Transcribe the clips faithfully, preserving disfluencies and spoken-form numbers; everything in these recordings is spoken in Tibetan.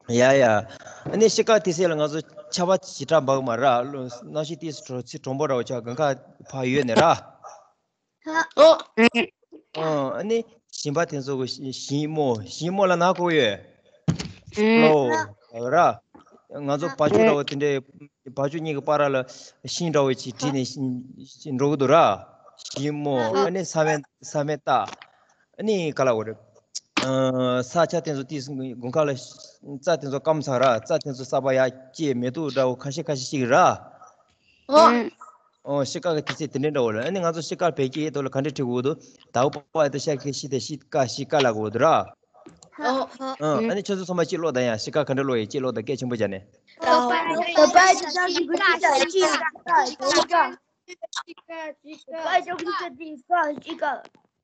ཡ་ཡ། ཨ་ནི་ཤི་ཀ་དེ་སེ་ལ་ང་ཚོ་ཆར་པ་ཞེ་དྲག་འབབ་མ་ར། གནམ་གཤིས་དེ་ཚོ་ཚི་དྲོན་པོ་འདྲ་བོ་ཆགས། དགུན་ཁ་ཕར་ཡོད་ནས་ར། ཨོ། ཨ་ནི་ཞིང་པ་དེ་ཚོ་གི་ཞིང་རྨོ། ཞིང་རྨོ་ལབ་ན་གོ་ཡོད། ལོ། ར། ང་ཚོ་བ་ཕྱུགས་འདྲ་བོ་དེ་འདྲའི་བ་ཕྱུགས་གཉིས་ཀྱི་བར་ལ་ཤིང་འདྲ་བོ་ཅིག་བྲིས་ནས་ཤིང་འགྲོ་གི་འདུག་ར། ཞིང་རྨོ། ཨ་ནི་ས་བོན་ས་བོན་བཏབ། ཨ་ནི་ག་ལབ་དགོས་རེད། ས་ཆ་དེ་ཚོ་དེ་དགུན་ཁ་ལ་རྩྭ་དེ་ཚོ་སྐམ་ཚར་ར། རྩྭ་དེ་ཚོ་གསར་པ་ཡར་སྐྱེས། མེ་ཏོག་འདྲ་བོ་ཁ་ཤས་ཁ་ཤས་ཤིག་ར། ཨོ། ཨོ་ཤི་ཀ་གི་དུས་ཚོད་དེ་འདྲའི་འདྲ་བོ་ལ། ཨ་ནི་ང་ཚོ་ཤི་ཀ་བེད་སྤྱོད་ཡེ་ཐོག་ལ་ག་འདྲ་བྲིས་དགོས་འདུག་ད་པ་ཏི་ཤ་ཁི་ཤི་དེ་ཤི་ཀ་ཤི་ཀ་ལབ་དགོས་འདུག་ར། ཨོ། ཨ་ནི་ཁྱོད་ཚོ་ཚང་མ་གཅིག་ཀློག་དང་ཡ། ཤི་ཀ་ག་འདྲ་ཀློག་ཡ། གཅིག་ཀློག་དང་། སྐད་ཆེན་པོ་བྱས་ནས། ད་པ་ཏི་ཤ་ཁི་ཤི་དེ་ཤི་ཀ་ཤི་ཀ་ཤི་ཀ།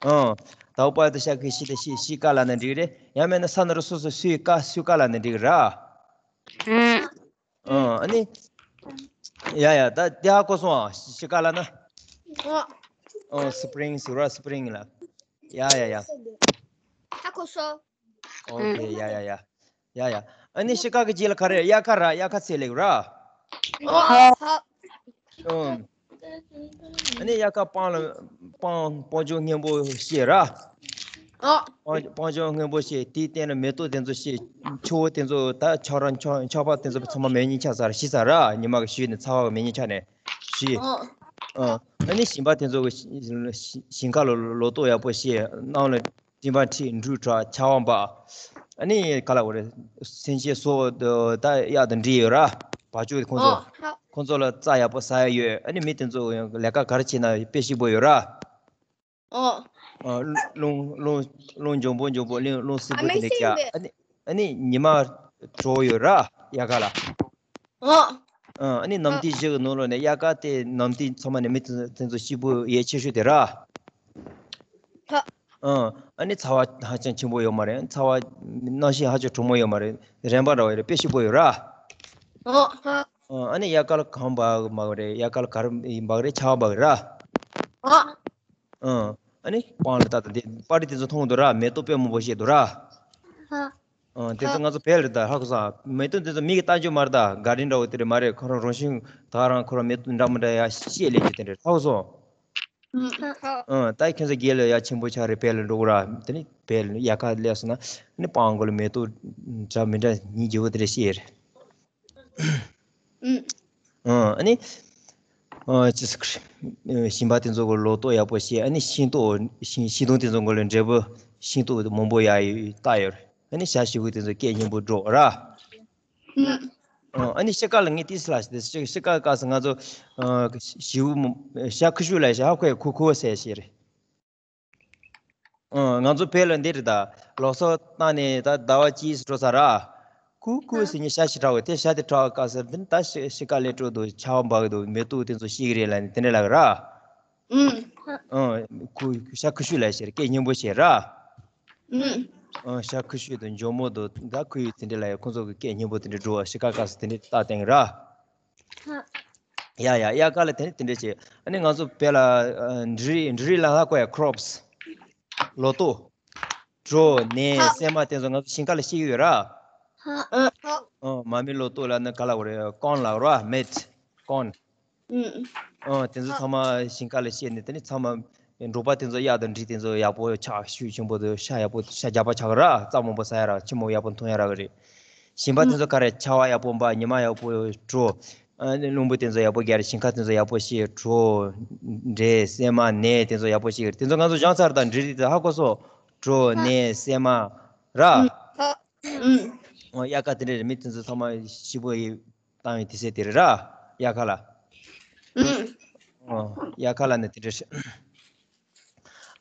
ཨོ། ད་པ་ཏི་ཤ་ཁི་ཤི་དེ་ཤི་ཤི་ཀ་ལབ་ན་འགྲིག་རེད། ཡང་མིན་ན་ས་ན་རུ་སོ་སོ་སུའི་ཀ་སུའི་ཀ་ལབ་ན་འགྲིག་ར། ཨ་ནི། ཡ་ཡ། ད་དེ་ཧ་གོ་སོང་ཨ། ཤི་ཀ་ལབ་ན། ཨོ། སི་པི་རིང་ཟེར་ར། སི་པི་རིང་ལ། ཡ་ཡ་ཡ། ཧ་གོ་སོང་། ཨོ་ཁེ། ཡ་ཡ་ཡ། ཡ་ཡ། ཨ་ནི་ཤི་ཀ་གི་རྗེས་ལ་ག་རེ། དབྱར་ཁ་ར། དབྱར་ཁ་ཚེས་ལེགས་ར། ཨོ། ཧ། ཨོ། ཨ་ནི་དབྱར་ཁ་སྤང་ལ་སྤང་སྤང་ལྗོངས་སྔོན་པོ་ཤེས་ར། ཨོ། སྤང་སྤང་ལྗོངས་སྔོན་པོ་ཤེས། དེའི་སྟེང་ལ་མེ་ཏོག་དེ་ཚོ་ཤེས། ཆུ་བོ་དེ་ཚོ་ད་ཆག་ར། ཆག་ཆག་པ་དེ་ཚོ་ཚང་མ་མེ་ཉིན་ཆགས་ཚར། ཞི་ཚར་ར། ཉི་མ་གི་ཞུས་ནས་ཚ་བ་གི་མེ་ཉིན་ཆགས་ནས་ཞི། ཨོ། ཨ་ནི་ཞིང་པ་དེ་ཚོ་གི་ཞིང་ཁ་ལ་ལོ་ཏོག་ཡག་པོ་ཤེས། གནམ་ལ་སྤྲིན་པ་འཁྲིགས། འབྲུག་གྲགས། ཆར་པ་འབབ། ཨ་ནི་ག་ལབ་དགོས་རེད། སེམས་ཅན་སོགས་ད་གཡག་དང་འདྲེ་ཡོད་ར། བ་ཕྱུགས་ཁོང་ཚོ། ཨོ། ཁོང་ཚོ་ལ་རྩྭ་ཡག་པོ་ཟ་ཡ་ཡོད། ཨ་ནི་མི་དེ་ཚོ་ལས་ཀ་ག་རེ་བྱས་ན་དཔེ་སྐྱིད་པོ་ཡོད་ར། ཨོ། ཨ། རླུང་རླུང་རླུང་འཇམ་པོ་འཇམ་པོ། རླུང་རླུང་བསིལ་པོ་དེ་འདྲ་རྒྱག། ཨ་ནི་ཨ་ནི་ཉི་མ་དྲོ་ཡོད་ར། དབྱར་ཁ་ལ། ཨོ། ཨ་ནི་གནམ་དུས་བཞི་གི་ནང་ལོགས་ནས་དབྱར་ཁ་དེ་གནམ་དུས་ཚང་མ་ནས་མི་དེ་ཚོ་སྐྱིད་པོ་ཡ་ཆེ་ཤོས་དེ་ར། ཨ་ནི་ཚ་བ་ཧ་ཅང་ཆེན་པོ་ཡོད་མ་རེད། ཚ་བ། གནམ་གཤིས་ཧ་ཅང་གྲང་མོ་ཡོད་མ་རེད། རན་པ་འདྲ་བོ་རེད། དཔེ་སྐྱིད་པོ་ཡོད་ར། ཨ་ནི་དབྱར་ཁ་ལ་གངས་འབབ་མ་རེད། དབྱར་ཁ་ལ་ག་རེ་འབབ་རེད། ཆར་པ་འབབ་ར། ཨ་ནི་སྤང་ལ་ད་ལྟ་དེ་པར་རིས་དེ་ཚོ་མཐོང་འདུག་ར། མེ་ཏོག་དཔེ་མང་པོ་བཞད་འདུག་ར། ཨ། དེ་ཚོ་ང་ཚོ་བལ་རེད་ད། ཧ་གོ་སོང་། མེ་ཏོག་དེ་ཚོ་མི་གིས་བཏབ་རྒྱུ་མ་རེད་ད། གྷར་ཌེན་འདྲ་བོ་དེ་རེད་མ་རེད། ཁོ་རང་རང་བཞིན་ད་རང་ཁོ་རང་མེ་ཏོག་འདྲ་མི་འདྲ་ཡ་བཞད་ལེ་རྒྱུ་དེ་འདྲ་རེད། ཧ་གོ་སོང་། ཨ། ད་ཁྱོད་ཚོ་རྒན་ལ་ཡ་ཆེན་པོ་ཆགས་རེད། བལ་ལ་འགྲོ་གི་ར། དེ་ནི་བལ་ལ་དབྱར་ཁ་སླེབས་སོང་ན་ནི་སྤང་མགོ་ལ་མེ་ཏོག་འདྲ་མི་འདྲ་སྙིང་རྗེ་བོ་དེ་འདྲ་བཞད་རེད། ཨ་ནི། ཨ། ཅི་ཟེར། ཞིང་པ་དེ་ཚོ་གི་ལོ་ཏོག་ཡག་པོ་བཞད། ཨ་ནི་ཤིང་ཏོག་ཤིང་ཤིང་སྡོང་དེ་ཚོ་གི་ལ་འབྲས་བུ་ཤིང་ཏོག་མང་པོ་ཡག་ཡོད་བཏབ་ཡོད་རེད། ཨ་ནི་ཞ་ཞི་བོ་དེ་ཚོ་སྐད་སྙན་པོ་སྒྲོག་ར། ཨ་ནི་ཤི་ཀ་ལ་ངས་ཏིས་ལ་ཤི་ཤི་ཀ་སྐབས་སུ་ང་ཚོ་ཞི་བོ་ཞ་ཁུ་ཤུ་ལ་ཞི་ཧ་ཁོས་ཁུ་ཁུ་ཟེར་ཞེས་རེད། ཨ། ང་ཚོ་བལ་ལ་འདི་རེད་ད། ལོ་གསར་བཏང་ནས་ད་ཟླ་བ་གཅིག་འགྲོ་ཚར་ར། ཁུ་ཁུ་ཟེར་ནས་ཞ་ཞི་གྲགས་པས། དེ་ཞ་དེ་གྲགས་སྐབས་སུ་འདི་ད་ཤི་ཤི་ཀ་ལས་སྤྲོ་འདུག་ཆར་པ་འབབ་ཀྱི་འདུག་མེ་ཏོག་དེ་ཚོ་ཤི་གི་རེད་ལབ་ནས་དེ་འདྲ་ལབ་ཀྱི་ར། ཨ། ཁུ་ཤ་ཁུ་ཤུ་ལབ་ཞེས་སྐད་སྙན་པོ་བྱས་ར། ཨ། ཤ་ཁུ་ཤུ་དང་འཇོལ་མོ་དང་ད་ཁུ་ཡུ་དེ་འདྲ་ལབ་ཡ། ཁོང་ཚོ་གི་སྐད་སྙན་པོ་དེ་འདྲ་སྒྲོག་ཤི་ཀ་སྐབས་སུ་དེ་འདྲ་རྟགས་བསྟན་གྱི་ར། ཡ་ཡ། དབྱར་ཁ་ལ་དེ་ནི་དེ་འདྲ་བྱས། ཨ་ནི་ང་ཚོ་བལ་ལ་ཨ་འབྲུ་རིགས་འབྲུ་རིགས་ལ་ཧ་གོ་ཡ། ཁོ་རོབ་སི། ལོ་ཏོག་གྲོ་ནས་སྲན་མ་དེ་ཚོ་ང་ཚོ་ཞིང་ཁ་ལ་སྐྱེ་གི་ཡོད་ར། ཨ། མ་མི་ལོ་ཏོག་ལ་ནི་ག་ལབ་དགོས་རེད། ཀོན་ལབ་ར། མེད་ཀོན། ཨ། དེ་ཚོ་ཚང་མ་ཞིང་ཁ་ལ་སྐྱེས་ནས་དེ་ནི་ཚང་མ་འབྲོག་པ་དེ་ཚོ་གཡག་དང་འབྲི་དེ་ཚོ་ཡག་པོ་ཆགས། ཤུགས་ཆེན་པོ་དང་ཤ་ཡག་པོ་ཤ་རྒྱགས་པ་ཆགས་གི་ར། རྩྭ་མང་པོ་ཟ་ཡ་ར། ཁྱི་མོ་ཡག་པོ་འཐུང་ཡ་རག་གི་རེད། ཞིང་པ་དེ་ཚོ་ག་རེ་ཆར་པ་ཡག་པོ་འབབ། ཉི་མ་ཡག་པོ་དྲོ། ཨ་ནི་རླུང་བུ་དེ་ཚོ་ཡག་པོ་རྒྱག་རེད། ཞིང་ཁ་དེ་ཚོ་ཡག་པོ་ཤེས། གྲོ། འབྲས། སྲན་མ། ནས་དེ་ཚོ་ཡག་པོ་ཤེས་རེད། དེ་ཚོ་ང་ཚོ་སྦྱངས་ཚར་དང་འབྲི་རིགས་དེ་ཧ་གོ་སོང་། གྲོ། ནས། སྲན་མ། ར། ཨོ། དབྱར་ཁ་དེ་འདྲ་རེད། མི་དེ་ཚོ་ཚང་མ་ཤི་བོ་ཡི་བཏང་བའི་དུས་ཚོད་དེ་རེད་ར། དབྱར་ཁ་ལ། ཨོ། དབྱར་ཁ་ལ་ནི་དེ་འདྲ་རེད།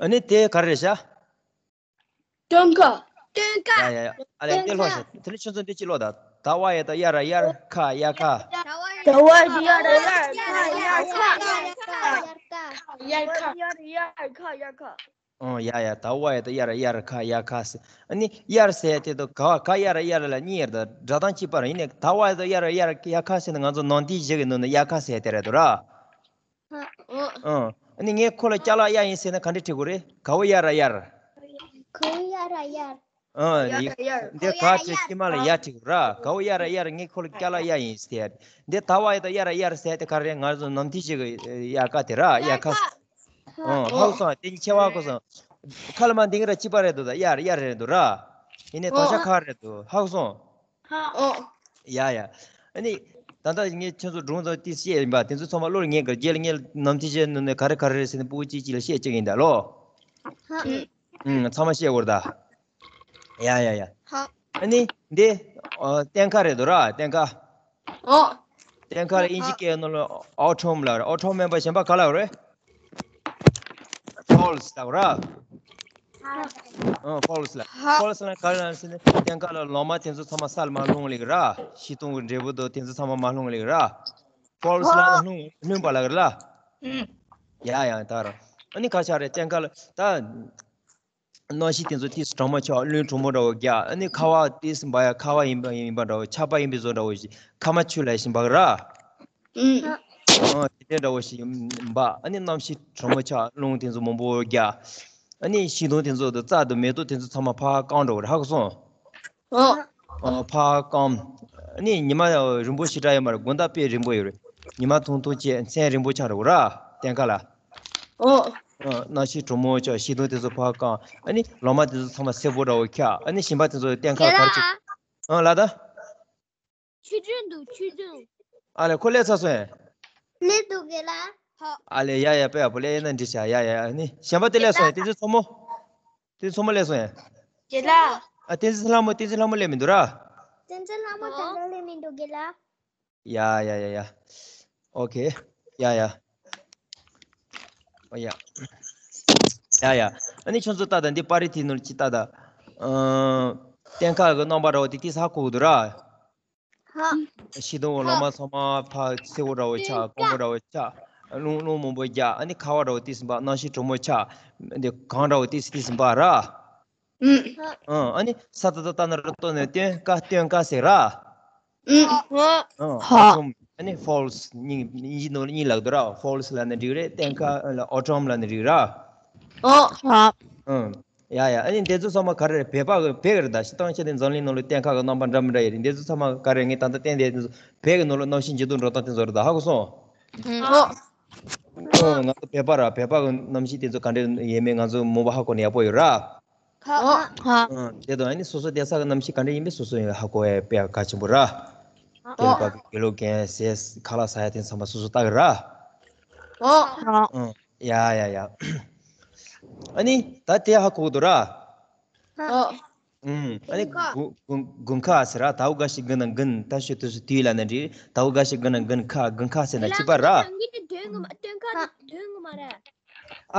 ཨ་ནི་དེ་ག་རེ་རེད་ཤག་སྟོན་ཁ། སྟོན་ཁ། ཡ་ཡ་ཡ། ཨ་ལས་དེ་ལྷོ་ཤ། དེ་ནི་ཁྱོད་ཚོ་འདི་གཅིག་ཀློག་དང་། ད་བ་ཡ་ད་ཡ་ར་དབྱར་ཁ། དབྱར་ཁ། ད་བ་ཡ་ད་ཡ་ར་དབྱར་ཁ། དབྱར་ཁ། དབྱར་ཁ། དབྱར་ཁ། དབྱར་ཁ། ཨོ་ཡ་ཡ། ད་བ་ཡ་ད་ཡ་ར་དབྱར་ཁ། དབྱར་ཁ་ཟེར། ཨ་ནི་དབྱར་ཟེར་དེ་དང་ག་ག་ཡ་ར་དབྱར་ལ་གཉིས་ཡར་དང་སྒྲ་གདངས་གཅིག་པ་རང་ཡིན་ནས། ད་བ་ཡ་ད་ཡ་ར་དབྱར། དབྱར་ཁ་ཟེར་ན་ང་ཚོ་ནང་དེའི་གཞི་གི་ནང་ནས་དབྱར་ཁ་ཟེར་དེ་རེད་འདུག་ར། ཨོ། ཨ་ནི་ངས་ཁོ་ལ་ཅ་ལག་གཡར་ཡིན་ཟེར་ན་ག་འདྲ་བྲིས་དགོས་རེད། ག་བ་ཡ་ར་དབྱར། ག་བ་ཡ་ར་དབྱར། ཨ་ཡ་ཡ་ཡ། འདི་ག་ཅི་ཤི་མ་ལ་ཡ་ཁྲིག་ར། ག་བོ་ཡ་ར་ཡ་ར་ངའི་ཁོ་ལ་སྐྱ་ལ་ཡ་ཡིན་ཟེར། འདི་ད་བ་ཡ་ད་ཡ་ར་ཡ་ར་ཟེར་དེ་ག་རེ། ང་ཚོ་ནམ་ཐི་ཞིག་ཡ་ཀ་དེ་ར་ཡ་ཁ། ཨ་ཧ་གོ་སོང་། དེ་ཆེ་བ་གོ་སོང་། ཁ་ལ་མ་འདིང་ར་གཅིག་པ་རེད་འདུག་ད་ཡ་ར་ཡ་ར་རེད་འདུག་ར། ཡིན་ནའི་དོ་ཤ་ཁ་རེད་འདུག་ཧ་གོ་སོང་། ཡ་ཡ། ཨ་ནི། ད་ལྟ་ངས་ཁྱེད་ཚོ་སྒྲུང་ཚོ་ཏི་བཤད་ཡིན་པ་དེ་ཚོ་ཚང་མ་བློར་ངེས་དགོས། རྗེས་ལ་ངས་ནམ་ཐི་ཞིག་ནང་ནས་ག་རེ་ག་རེ་རེད་ཟེར་ནས་སྤུ་གུ་གཅིག་གཅིག་ལ་བཤད་བཅུག་ཡིན་ད་ལོ། ཨུམ། ཚང་མ་བཤད་དགོས་རེད་ད། ཡ་ཡ་ཡ། ཨ་ནི་འདི། ཨ། སྟེང་ཁ་རེད་འདུག་ར། སྟེང་ཁ། ཨོ། སྟེང་ཁ་ལ་ཨིན་ཇི་སྐད་ནང་ལ་ཨོ་ཊོམ་ལབ་རེད། ཨོ་ཊོམ་མིན་པ་གཞན་པ་ག་ལབ་རེད། ཕོལ་སི་ལབ་ར། ཨ། ཕོལ་སི་ལབ། ཕོལ་སི་ལབ་ག་རེ་ལབ་ཟེར་ན། སྟེང་ཁ་ལ་ལོ་མ་དེ་ཚོ་ཚང་མ་སར་མར་ལྷུང་ལེ་གི་ར། ཤིང་སྡོང་གི་འབྲས་བུ་དང་དེ་ཚོ་ཚང་མ་མར་ལྷུང་ལེ་གི་ར། ཕོལ་སི་ལབ་ན་ལྷུང་ལྷུང་པ་ལབ་གི་ར། ཡ་ཡ། ད་ར། ཨ་ནི་ག་ཆགས་རེད། སྟེང་ཁ་ལ་ད། གནམ་གཤིས་དེ་ཚོ་ཏིས་གྲང་མོ་ཆགས། རླུང་གྲང་མོ་འདྲ་བོ་རྒྱག་ཨ་ནི་ཁ་བ་ཏིས་འབབ་ཡ། ཁ་བ་ཡིན་པ་ཡིན་པ་འདྲ་བོ། ཆར་པ་ཡིན་པའི་བཟོ་འདྲ་བོ་ཞིག་ཁ་མ་ཆུ་ལ་ཞིག་འབབ་གི་ར། ཨུམ། ཨ། དེ་འདྲ་བོ་ཞིག་འབབ། ཨ་ནི་གནམ་གཤིས་གྲང་མོ་ཆགས། རླུང་དེ་ཚོ་མང་པོ་རྒྱག་ཨ་ནི་ཤིང་སྡོང་དེ་ཚོ་དང་རྩྭ་དང་མེ་ཏོག་དེ་ཚོ་ཚང་མ་ཕར་སྐམ་འགྲོ་གི་རེད། ཧ་གོ་སོང་། ཨོ། ཨ། ཕར་སྐམ། ཨ་ནི་ཉི་མ་རིང་པོ་ཞེ་དྲག་ཡོད་མ་རེད། དགོང་དག་དཔེ་རིང་པོ་ཡོད་རེད། ཉི་མ་ཐུང་ཐུང་བྱས་མཚན་རིང་པོ་ཆགས་འགྲོ་གི་ར། སྟེང་ཁ་ལ། ཨོ། ཨ། གནམ་གཤིས་གྲང་མོ་ཆགས། ཤིང་སྡོང་དེ་ཚོ་ཕར་སྐམ། ཨ་ནི་ལོ་མ་དེ་ཚོ་ཚང་མ་སེར་པོ་འདྲ་བོ་ཆགས། ཨ་ནི་ཞིང་པ་དེ་ཚོ་སྟེང་ཁ་ག་རེ་བྱེད། ཨ། ལ་ད། ཆུ་ཆུ་འདུག་ཆུ་ཆུ། ཨ་ལས། ཁོ་སླེབས་ཚར་སོང་ཡ། སླེབས་འདུག་གེ་ལ། ཧ། ཨ་ལས། ཡ་ཡ། དཔེ་ཡག་པོ། སླེབས་ན་འགྲིག་ཤག་ཡ་ཡ། ཨ་ནི་གཞན་པ་དེ་སླེབས་སོང་ཡ། དེ་ཚོ་ཚོ་མོ། དེ་ཚོ་མོ་སླེབས་སོང་ཡ། རྒན་ལགས། ཨ། བསྟན་འཛིན་ལྷ་མོ། བསྟན་འཛིན་ལྷ་མོ་སླེབས་མི་འདུག་ར། བསྟན་འཛིན་ལྷ་མོ་ད་ལྟ་སླེབས་མི་འདུག་གེ་ལ། ཡ་ཡ་ཡ་ཡ། ཨོ་ཁེ། ཡ་ཡ། ཨོ་ཡ། ཡ་ཡ། ཨ་ནི་ཁྱོད་ཚོ་ལྟ་དང་། འདི་པར་རིས་དེའི་ནང་ལ་ཅིག་ལྟ་དང་། ཨ། སྟེང་ཁ་གི་རྣམ་པ་འདྲ་བོ་དེ་ཏིས་ཧ་གོ་གི་འདུག་ར། ཧ། ཤིང་སྡོང་ལོ་མ་ཚང་མ་ཕར་སེར་པོ་འདྲ་བོ་ཆགས། སྐམ་པོ་འདྲ་བོ་ཆགས། རླུང་རླུང་མང་པོ་རྒྱག་ཨ་ནི་ཁ་བ་འདྲ་བོ་ཏིས་འབབ། གནམ་གཤིས་གྲང་མོ་ཆགས། འདི་གངས་འདྲ་བོ་ཏིས་ཏིས་འབབ་ར། ཨུམ། ཨ། ཨ་ནི་ས་ད་བཏགས་སྟ་ན་རོ་བཏགས་ན་སྟོན། སྐ། སྟོན་ཀ་ཟེར་ར། ཨུམ། ཧ། ཨོ་ཊམ། ཨ་ནི་ཕོལ་སི། གཉིས་ཡིན་ནོ་གཉིས་ལབ་འདུག་ར། ཕོལ་སི་ལབ་ན་འགྲིག་རེད། སྟེང་ཁ་ལ་ཨོ་ཊམ་ལབ་ན་འགྲིག་ར། ཨོ། ཧ། ཨུམ། ཡ་ཡ། ཨ་ནི་འདི་ཚོ་ཚང་མ་ག་རེ་རེད། བོད་པ་གི་བོད་ཀྱི་རེད་ད། སྤྱིར་བཏང་བྱས་ཏེ་འཛམ་གླིང་ནང་ལ་སྟེང་ཁ་གི་རྣམ་པ་འདྲ་མི་འདྲ་ཡོད་རེད། འདི་ཚོ་ཚང་མ་ག་རེ་རེད། ངས་ད་ལྟ་བསྟན་བསྡད་དེ་ཚོ་བོད་ཀྱི་ནང་ལ་གནམ་གཤིས་འགྱུར་ལྡོག་འགྲོ་སྟངས་དེ་ཚོ་རེད་ད། ཧ་གོ་སོང་། ཨོ། ཨོ། ང་ཚོ་བོད་པ་ར། བོད་པ་གི་གནམ་གཤིས་དེ་ཚོ་ག་འདྲ་ཡོད་མེད་ང་ཚོ་མོས་པ་ཧ་གོ་ནས་ཡག་པོ་ཡོད་ར། ཨོ། ཨོ། དེ་དང་ཨ་ནི་སོ་སོ་བསྡད་ས་གི་གནམ་གཤིས་ག་འདྲ་ཡིན་པས་སོ་སོ་ཡང་ཧ་གོ་ཡ་དཔེ་གལ་ཆེན་པོ་ར། ཨོ། བོད་པ་གི་དགེ་ལུགས་རྒན་ཟས་ཁ་ལག་ཟ་ཡ་དེ་ཚང་མ་སོ་སོ་ལྟ་གི་ར། ཨོ། ཨོ། ཡ་ཡ་ཡ། ཨ་ནི་ད་དེ་ཧ་གོ་གི་འདུག་ར། ཨོ། ཨུམ། ཨ་ནི་དགུན་ཁ། དགུན་དགུན་ཁ་ཟེར་ར། དའོ་ག་ཤི་གུ་ན་དགུན། ད་ཤོད་དུས་སུ་དུས་ལ་ན་འགྲིག་དའོ་ག་ཤི་གུ་ན་དགུན་ཁ། དགུན་ཁ་ཟེར་ན་ཅི་པ་ར། ཨ་ལས། ང་ཚོ་སྟོན་ཀ་དེ་སྟོན་གི་མ། སྟོན་ཀ་དེ་སྟོན་གི་མ་རེད།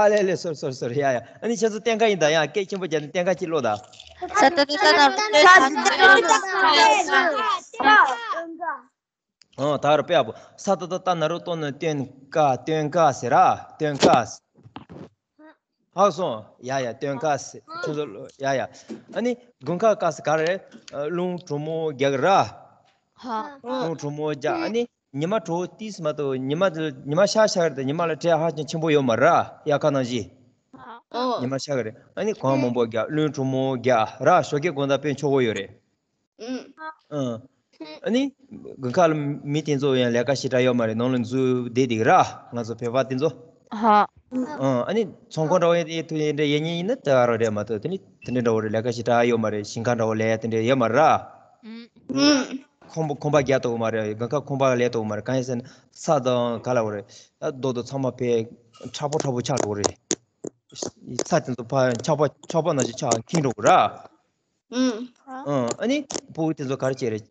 ཨ་ལས་ལས། སོར་སོར་སོར། ཡ་ཡ། ཨ་ནི་ཁྱེད་ཚོ་སྟོན་ཀ་ཡིན་ད། ཡ་སྐད་ཆེན་པོ་རྒྱབ་ནས་སྟོན་ཀ་ཅིག་ཀློག་ད། ས་ད་ད་ད་ད་རུ་སྟོན་ཀ། ཨོ། ད་རུ་དཔེ་ཡག་པོ། ས་ད་ད་སྟ་ན་རོ་བཏགས་ན་སྟོན་ཀ། སྟོན་ཀ་ཟེར་ར། སྟོན་ཀ། ཧ་སོང་། ཡ་ཡ། སྟོན་ཀ་ཟེར། ཁྱོད་ཚོ་ཡ་ཡ། ཨ་ནི་དགུན་ཁ་སྐབས་སུ་ག་རེ། རླུང་གྲང་མོ་རྒྱག་ར། ཧ། རླུང་གྲང་མོ་རྒྱག་ཨ་ནི་ཉི་མ་དྲོ་ཏིས་མ་གཏོགས་ཉི་མ་དེ་ཉི་མ་ཤར་ཤར་དེ་ཉི་མ་ལ་བྲེལ་ཧ་ཅང་ཆེན་པོ་ཡོད་མ་ར། དབྱར་ཁ་ནང་བཞིན། ཨོ། ཉི་མ་ཤར་གི་རེད། ཨ་ནི་གངས་མང་པོ་རྒྱག་རླུང་གྲང་མོ་རྒྱག་ར། ཞོགས་ཀས་དགོང་དག་དཔེ་འཁྱོག་པོ་ཡོད་རེད། ཨང་། ཨ་ནི་དགུན་ཁ་ལ་མི་དེ་ཚོ་ཡང་ལས་ཀ་ཞེ་དྲག་ཡོད་མ་རེད། ནང་ལ་འཛུལ་བསྡད་བསྡད་གི་ར། ང་ཚོ་བོད་པ་དེ་ཚོ། ཧ། ཨང་། ཨ་ནི་ཚོང་ཁང་འདྲ་བོ་ཡིན་དུས་ཡིན་འདྲ་ཡིན་ཉིན་ཡིན་ན་དེ་ག་རང་རེད་མ་གཏོགས། དེ་ནི་དེ་འདྲ་འདྲ་བོ་རེད། ལས་ཀ་ཞེ་དྲག་ཡོད་མ་རེད། ཞིང་ཁ་འདྲ་བོ་ལས་ཡ་དེ་འདྲ་ཡོད་མ་རེད་ར། ཨང་། ཁང་པ་ཁང་པ་རྒྱག་ཐུབ་མ་རེད། དགུན་ཁ་ཁང་པ་ལས་ཐུབ་མ་རེད། གང་ཡིན་ཟེར་ན་ས་དང་ག་ལ་བ་རེད། ད་རྡོ་དང་ཚང་མ་བས་མཁྲེགས་པོ་མཁྲེགས་པོ་ཆགས་འགྲོ་གི་རེད། ས་དེ་ཚོ་ཕར་ཆག་པ་ཆག་པ་ནང་བཞིན་ཆགས་འཁྱིལ་འགྲོ་གི་ར། ཨང་། ཨ་ནི་སྤུ་གུ་དེ་ཚོ་ག་རེ་བྱེད་རེད།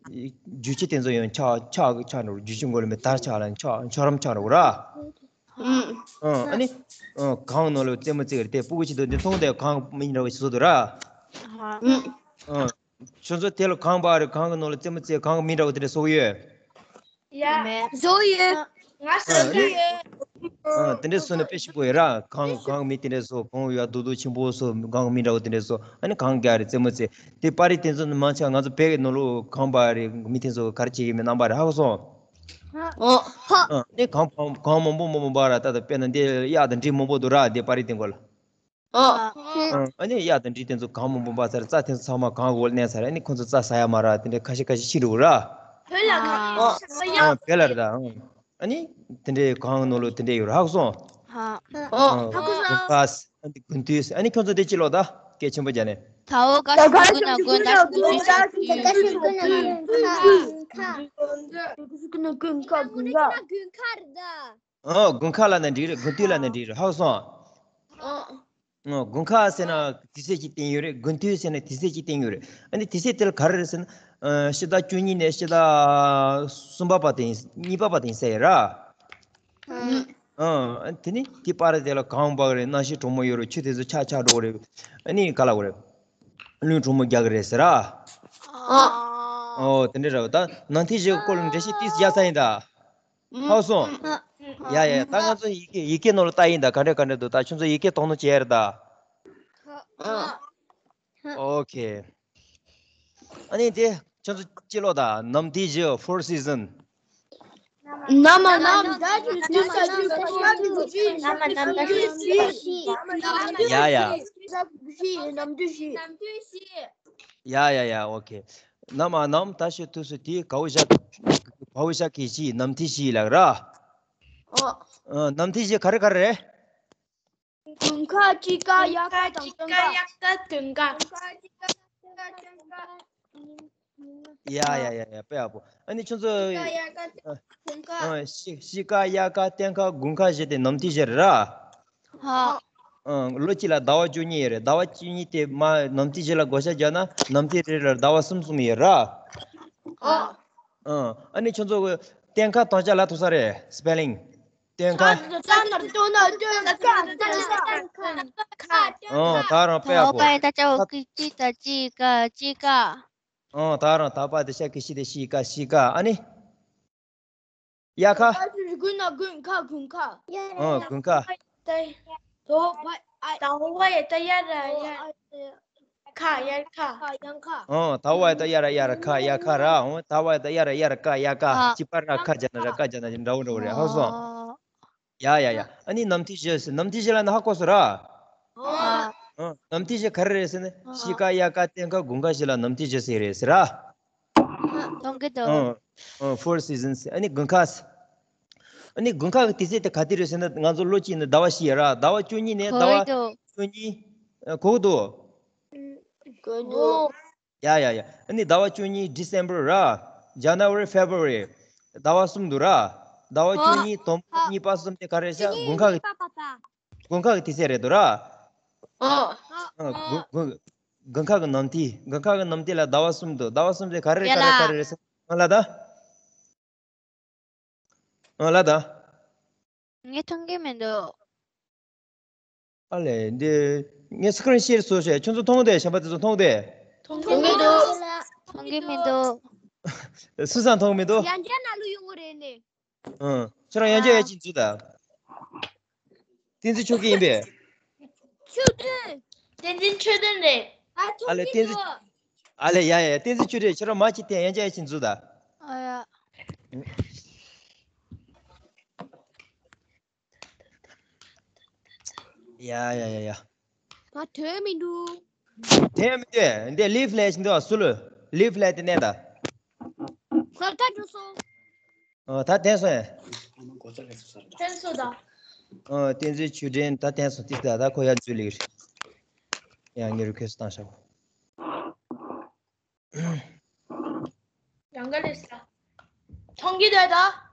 རྒྱུག་ཆུ་དེ་ཚོ་ཡང་ཆག་ཆག་གི་ཆག་འགྲོ། རྒྱུག་ཆུ་མགོ་ལ་མི་དར་ཆག་ལ་ཆག་འཆོར་རམ་ཆག་འགྲོ་གི་ར། ཨང་། ཨ་ནི་གངས་ནང་ལ་རྩེད་མོ་རྩེ་གི་རེད། དེ་སྤུ་གུ་ཅིག་ཏུ་འདི་མཐོང་དེ་གངས་མི་འདྲ་བ་ཞིག་བཟོ་འདུག་ར། ཨང་། ཁྱོད་ཚོ་དེ་ལ་གངས་པ་རེད། གངས་ཀྱི་ནང་ལ་རྩེད་མོ་རྩེ། གངས་ཀྱི་མི་འདྲ་བོ་དེ་འདྲ་བཟོ་གི་ཡོད། ཡ། བཟོ་ཡོད། ང་བཟོ་གི་ཡོད། ཨ། དེ་འདྲ་བཟོ་ན་དཔེ་ཞིག་པོ་ཡོད་ར། གངས་གངས་མི་དེ་འདྲ་བཟོ། གངས་ཡ་རྡོག་རྡོག་ཆེན་པོ་བཟོ། གངས་མི་འདྲ་བོ་དེ་འདྲ་བཟོ། ཨ་ནི་གངས་རྒྱག་རེད། རྩེད་མོ་རྩེ། དེ་པར་རིས་དེ་ཚོ་ནི་མང་ཆེ་ང་ཚོ་བོད་ཀྱི་ནང་ལོགས་གངས་པ་རེད། མི་དེ་ཚོ་ག་རེ་བྱེད་ཀྱི་མེད་རྣམ་པ་རེད། ཧ་གོ་སོང་། ཨོ། ཧ། ཨ་ནི་གངས་གངས་མང་པོ་མང་པོ་འབབ་ར། ད་ལྟ་དཔེར་ན་འདི་གཡག་དང་འབྲི་མང་པོ་འདུག་ར། འདི་པར་རིས་དེ་མགོ་ལ། ཨ་ནི་གཡག་དང་འབྲི་དེ་ཚོ་གངས་མང་པོ་འབབ་ཚར། རྩྭ་དེ་ཚོ་ཚང་མ་གངས་འོག་ལ་གནས་ཚར། ཨ་ནི་ཁོ་ཚོ་རྩྭ་ཟ་ཡ་མ་རག་དེ་འདྲ་ཁ་ཤས་ཁ་ཤས་ཤི་འགྲོ་གི་ར། བོད་ལ་གངས་ཡོད་ས་ཡ། ཨ་བོད་ལ་རེད་ད། ཨ་ནི་དེ་འདྲའི་གངས་ནང་ལོགས་དེ་འདྲ་ཡོད་ར། ཧ་གོ་སོང་། ཨ་ཨ་ཧ་གོ་སོང་། དགུན་ཁ་ཨ་ནི་དགུན་དུས། ཨ་ནི་ཁྱོད་ཚོ་དེ་ཅི་ལོ་ད་སྐད་ཆེན་པོ་བརྒྱབ་ནས། ད་འོ་ཀ་ཤི་དགུན་ན་དགུན་ད་ཤི་དགུན་དུས་ཤི་དུས། དགུན་ཁ་དགུན་ཁ་དགུན་ཁ་རེད་ད། ཨ་དགུན་ཁ་ལབ་ན་འགྲིག་རེད། དགུན་དུས་ལབ་ན་འགྲིག་རེད། ཧ་གོ་སོང་། ཨ་ཨ་དགུན་ཁ་ཟེར་ན་དུས་ཚོད་ཅིག་བསྟན་ཡོད་རེད། དགུན་དུས་ཟེར་ན་དུས་ཚོད་ཅིག་བསྟན་ཡོད་རེད། ཨ་ནི་དུས་ཚོད་དེ་ལ་ག་རེ་རེད་ཟེར་ན། ཨ་ཕྱི་ཟླ་བཅུ་གཉིས་ནས་ཕྱི་ཟླ་གསུམ་པ་བར་དེ་ཡིན། གཉིས་པ་བར་དེ་ཡིན་ཟེར་ཡོད་ར། ཨ་ཨ་དེ་ནི་དེ་བར་དེ་ལ་གངས་འབབ་རེད། གནམ་གཤིས་གྲང་མོ་ཡོད་རེད། ཆུ་དེ་ཚོ་ཆག་ཆག་འགྲོ་གི་རེད། ཨ་ནི་ག་ལབ་དགོས་རེད། རླུང་གྲང་མོ་རྒྱག་གི་རེད་ཟེར་ར། ཨ་ཨོ་དེ་འདྲ་རེད་པ། ད་ནམ་དུས་བཞིའི་སྐོར་ལ་འགྲེལ་བཤད་ཏོག་ཙམ་རྒྱག་ཚར་ཡིན་ད། ཧ་གོ་སོང་། ཡ་ཡ། ད་ང་ཚོ་ཡི་གེ་ཡི་གེ་ནང་ལ་བལྟས་ཡིན་ད། ག་འདྲ་ག་འདྲ་འདུག་ད་ཁྱོད་ཚོ་ཡི་གེ་མཐོང་ནོ་བྱས་རེད་ད། ཨོ་ཁེ། ཨ་ནི་དེ་ཁྱོད་ཚོ་ཅི་ལོ་ད། ནམ་དུས་བཞི། Four Season། ནམ་མ་ནམ། ཟླ་བཞི། དུས་ས་བཞི། གོ་ས་བཞི། ནམ་མ་ནམ། ཟླ་བཞི། དུས་བཞི། ཡ་ཡ། ཟླ་བཞི། ནམ་དུས་བཞི། ཡ་ཡ་ཡ། ཨོ་ཁེ། ནམ་མ་ནམ། ད་ཕྱི་དུས་སུ་དེ་གའུ་ཞ་གའུ་ཞ་གི་བཞི། ནམ་དུས་བཞི་ལབ་ར། ཨོ། ཨ་ནམ་དུས་བཞི་ག་རེ་ག་རེ་རེད། དགུན་ཁ། དཔྱིད་ཀ། དབྱར་ཁ་དང་སྟོན་ཁ། དབྱར་ཁ། སྟོན་ཁ། ཡ་ཡ་ཡ་ཡ། དཔེ་ཡག་པོ། ཨ་ནི་ཁྱོད་ཚོ། དབྱར་ཁ། དབྱར་ཁ། སྟོན་ཁ། ཨ་ཕྱི་དཔྱིད་ཀ། དབྱར་ཁ། སྟོན་ཁ། དགུན་ཁ་བཞི་དེ་ནམ་དུས་བཞི་རེད་ར། ཧ། ཨ་ལོ་གཅིག་ལ་ཟླ་བ་བཅུ་གཉིས་ཡོད་རེད། ཟླ་བ་བཅུ་གཉིས་དེ་མ་ནམ་དུས་བཞི་ལ་བགོ་བཤའ་བརྒྱབ་ན་ནམ་དུས་རེ་རེར་ཟླ་བ་གསུམ་གསུམ་ཡོད་ར། ཨ་ཨ་ནི་ཁྱོད་ཚོ་གི་སྟོན་ཁ་དང་ཆ་ལབ་ཐུབ་ས་རེད། Spelling། སྟོན་ཁ། ད་ད་ད་ད་ད་ཁ། ཨོ་ད་རང་དཔེ་ཡག་པོ། ད་ད་ད་ད་ད་ད་ད་ད་ད་ད། ཨོ་ད་རང་ད་པ་དེ་ཤ་གི་ཤི་དེ་ཤི་ཀ་ཤི་ཀ། ཨ་ནི། དབྱར་ཁ། དགུན་ན་དགུན་ཁ། དགུན་ཁ། ཨོ་དགུན་ཁ། ད་ད་བ་ཨ་ད་བ་ཡ་ད་ཡ་ར་ཡ་ཁ། དབྱར་ཁ། དབྱར་ཁ། ཨོ་ད་བ་ཡ་ད་ཡ་ར་ཡ་ར་ཁ། དབྱར་ཁ་ར། ཨོ་ད་བ་ཡ་ད་ཡ་ར་ཡ་ར་ཀ། དབྱར་ཁ། ཨ་གཅིག་པ་ར་ཁ་བརྒྱབ་ན་ར་ཀ་བརྒྱབ་ན་འདྲ་བོ་འདྲ་བོ་རེད། ཧ་གོ་སོང་། ཨོ། ཡ་ཡ་ཡ། ཨ་ནི་ནམ་དུས་བཞི་ཟེར། ནམ་དུས་བཞི་ལབ་ན་ཧ་གོ་སོང་ར། ཨ་ཨ། ཨ་ནམ་དུས་བཞི་ག་རེ་རེད་ཟེར་ན། ཨ་དཔྱིད་ཀ། དབྱར་ཁ། སྟོན་ཁ། དགུན་ཁ་བཞི་ལ་ནམ་དུས་བཞི་ཟེར་རེད་ཟེར་ར། མཐོང་གི་འདུག་ཨ་ཨ། Four Seasons། ཨ་ནི་དགུན་ཁ། ཨ་ནི་དགུན་ཁ་གི་དུས་ཚོད་དེ་ག་དུས་རེད་ཟེར་ན། ང་ཚོ་ལོ་གཅིག་ནི་ཟླ་བ་བཞི་ཡོད་ར། ཟླ་བ་བཅུ་གཉིས་ནས་ཟླ་བ་གོ་གི་འདུག་བཅུ་གཉིས། ཨ་གོ་གི་འདུག་གོ་གི་འདུག་ཡ་ཡ་ཡ། ཨ་ནི་ཟླ་བ་བཅུ་གཉིས། December་ར། January། February། ཟླ་བ་གསུམ་འདུག་ར། ཟླ་བ་བཅུ་གཉིས། དང་པོ། གཉིས་པ། གསུམ་དེ་ག་རེ་རེད་ཤག་དགུན་ཁ་གི། དགུན་ཁ་གི་དུས་ཚོད་རེད་འདུག་ར། ཨ་དགུན་དགུན་དགུན་ཁ་གི་ནམ་དུས། དགུན་ཁ་གི་ནམ་དུས་ལ་ཟླ་བ་གསུམ་འདུག་ཟླ་བ་གསུམ་དེ་ག་རེ་རེད། ག་རེ་རེད། ག་རེ་རེད་ཟེར་ན་ལ་ད། ཨ་ལ་ད། ངས་མཐོང་གི་མི་འདུག་ཨ་ལས་འདི། ངས་སི་ཀི་རིན་ཤེར་བཟོ་བྱས། ཁྱོད་ཚོ་མཐོང་དེ། གཞན་པ་དེ་ཚོ་མཐོང་དེ། མཐོང་གི་འདུག་མཐོང་གི་མི་འདུག་སུ་ཚང་མཐོང་མི་འདུག་ཡང་བསྐྱར་ནང་ལ་ཡོང་གི་རེད་ནི། ཨང་། ཁྱོད་རང་ཡང་བསྐྱར་ཡར་ཕྱིན་འཛུལ་དང་། བསྟན་འཛིན་ཆོས་སྐྱིད་ཡིན་པས། ཆོས་སྒྲོན། བསྟན་འཛིན་ཆོས་སྒྲོན་རེད། ཨ་ལས་བསྟན་འཛིན། ཨ་ལས་ཡ་ཡ། བསྟན་འཛིན་ཆོས་སྒྲོན། ཁྱོད་རང་མ་ཕྱི་ཐལ། ཡང་བསྐྱར་ཡར་ཕྱིན་འཛུལ་དང་། ཨ་ཡ། ཡ་ཡ་ཡ་ཡ། ང་ཐོན་མི་འདུག་ཐོན་མི་འདུག་འདི་ལིབ་ལས་ཤིག་འདུག་སུ་ལ་ལིབ་ལས་དེ་ནས་ད། ཁོ་ད་འགྲོ་སོང་། ཨ་ད་ཐོན་སོང་ཡ། ཐོན་སོང་ད། ཨ་བསྟན་འཛིན་ཆོས་སྒྲོན་ད་ཐོན་སོང་། ཏིས་ད་ད་ཁོ་ཡར་འཛུལ་ལེ་རེད། ཡ་ངས་རི་ཁུ་ཨེ་སི་བཏང་ཤག་ཡང་ག་ལེ་ས། མཐོང་གི་འདུག་ད།